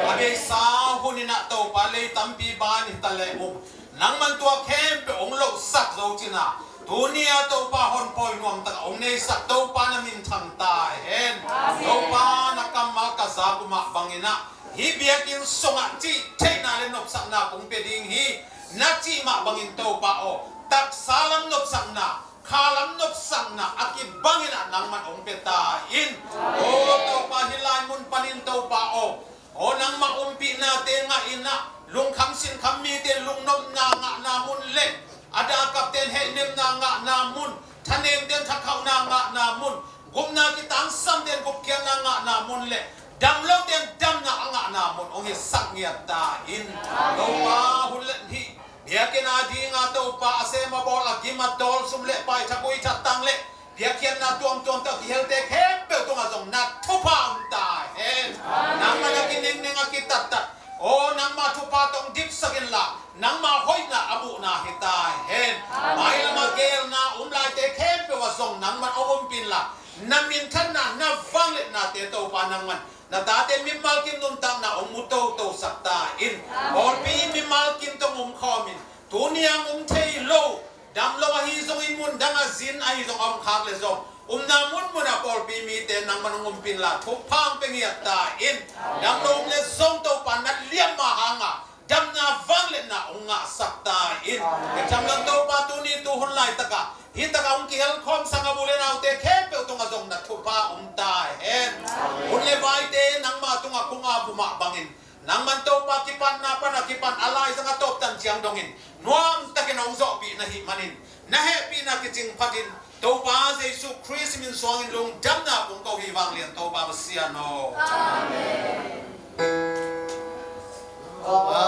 A beisa hun in ah Topa lei tampi ban hi ta leh um, nangman tua khempeuh hong lohsak zo cin a, tuni a Topa honpawi nuam takah hong neihsak Topa na minthang ta hen. Topa na kammal ka zak uh mah bangin ah hih biakinn sungah cih theihna le nopsakna kong pia ding hi. Na cih mah bangin Topa aw, taksa lam nopsakna, kha lam nopsakna a kibangin ah nangman hong pia ta in. Aw Topa, hih lai mun panin Topa aw, aw nangmah ompihnate ngah in ah, lungkham sinkham mite lungnopna ngahna mun le, a dakapten hehnepna ngahna mun, thanengten thakhauhna ngahna mun, gupna kitangsamten gupkhiatna ngahna mun le, damloten damna a ngahna mun hong hisak ngiat ta in. Topa, hun le hih biakinn a dinga Topa a sem a bawl, a gim a tawl, sum le pai, thagui thatang le biakhiatna tuamtuam tawh kihelte khempeuh tungah zong na thupha om ta hen. Nangmah na kinengneng a kitattat, aw nangmah thupha tawh hong dipsak inla, nangmah hoihna a muhna hi ta hen. Mailam a geelna om laite khempeuh ah zong nangman hong ompih inla, na minthanna, na vangliatnate Topa nangman na tate mimal kim nuntakna hong mu totosak ta in. Pawlpi mimal kim tawh hong omkhawm in, tuni a hong om thei lo, damlo ahi zongin, mun dang a zin ahi zong a omkhak le zong, omna munmun a pawlpi mite nangman hong ompih inla thupha hong pia ngiat ta in. Damlo om le zong Topa na liamma hanga damna vangliatna hong ngahsak ta in. Amen. Ka chamlan Topa, tuni tuhun laitakah hih takah hong kihelkhawm sang a bu le naute khempeuh tungah zong na thupha om ta hen. Amen. Hun le vaite nangma tungah kong ap uh mah bangin, nangman Topa kipatna pan a kipan a laizang a tawptan ciang dongin nuamtakin hong zawhpih na hih manin, na hehpihna kicing phatin Topa Jesu Khrist min suangin lungdamna kong ko hi, vanglian Topa Pasian aw. Amen. Amen.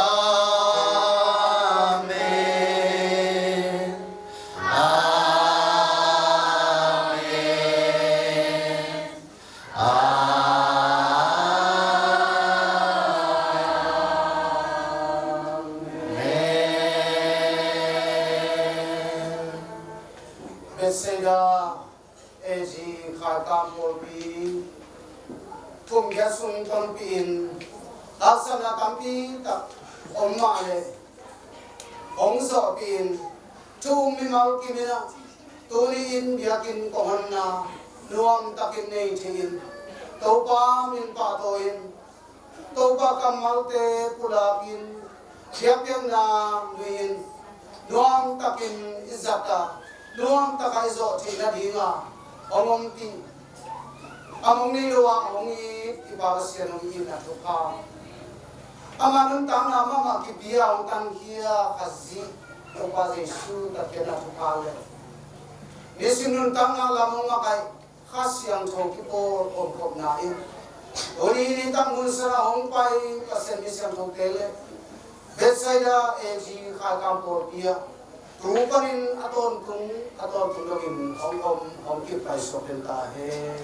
Amen. Amen. Bethsaida A G Khaikam Pawlpi, Kum giat sung tonpih in haksatna tampi tak om mah leh hong zawhpih in, thu um mimal kim in ah, tuni in biakinn kong honna nuam takin nei thei in, Topa min pahtawi in, Topa kammalte pulak in, biakpiakna nui in, nuam takin i zat a, nuam taka i zawh theih nadinga hong ompih, a mong nei lo ah hong it i Pa Pasian hong itna thupha, ama nuntakna mahmah kipia hong tankhia Khazih Topa Jesu tatkhiatna thupha le nisim nuntakna lam hong makaih Kha Siangtho kipawl omkhopna in, tuni nitak mun sana hong pai Pasian mi siangthote le Bethsaida A G khaikam pawlpi ah tu panin a tawntung a tawntung dongin hong om hong kippai suak den ta hen.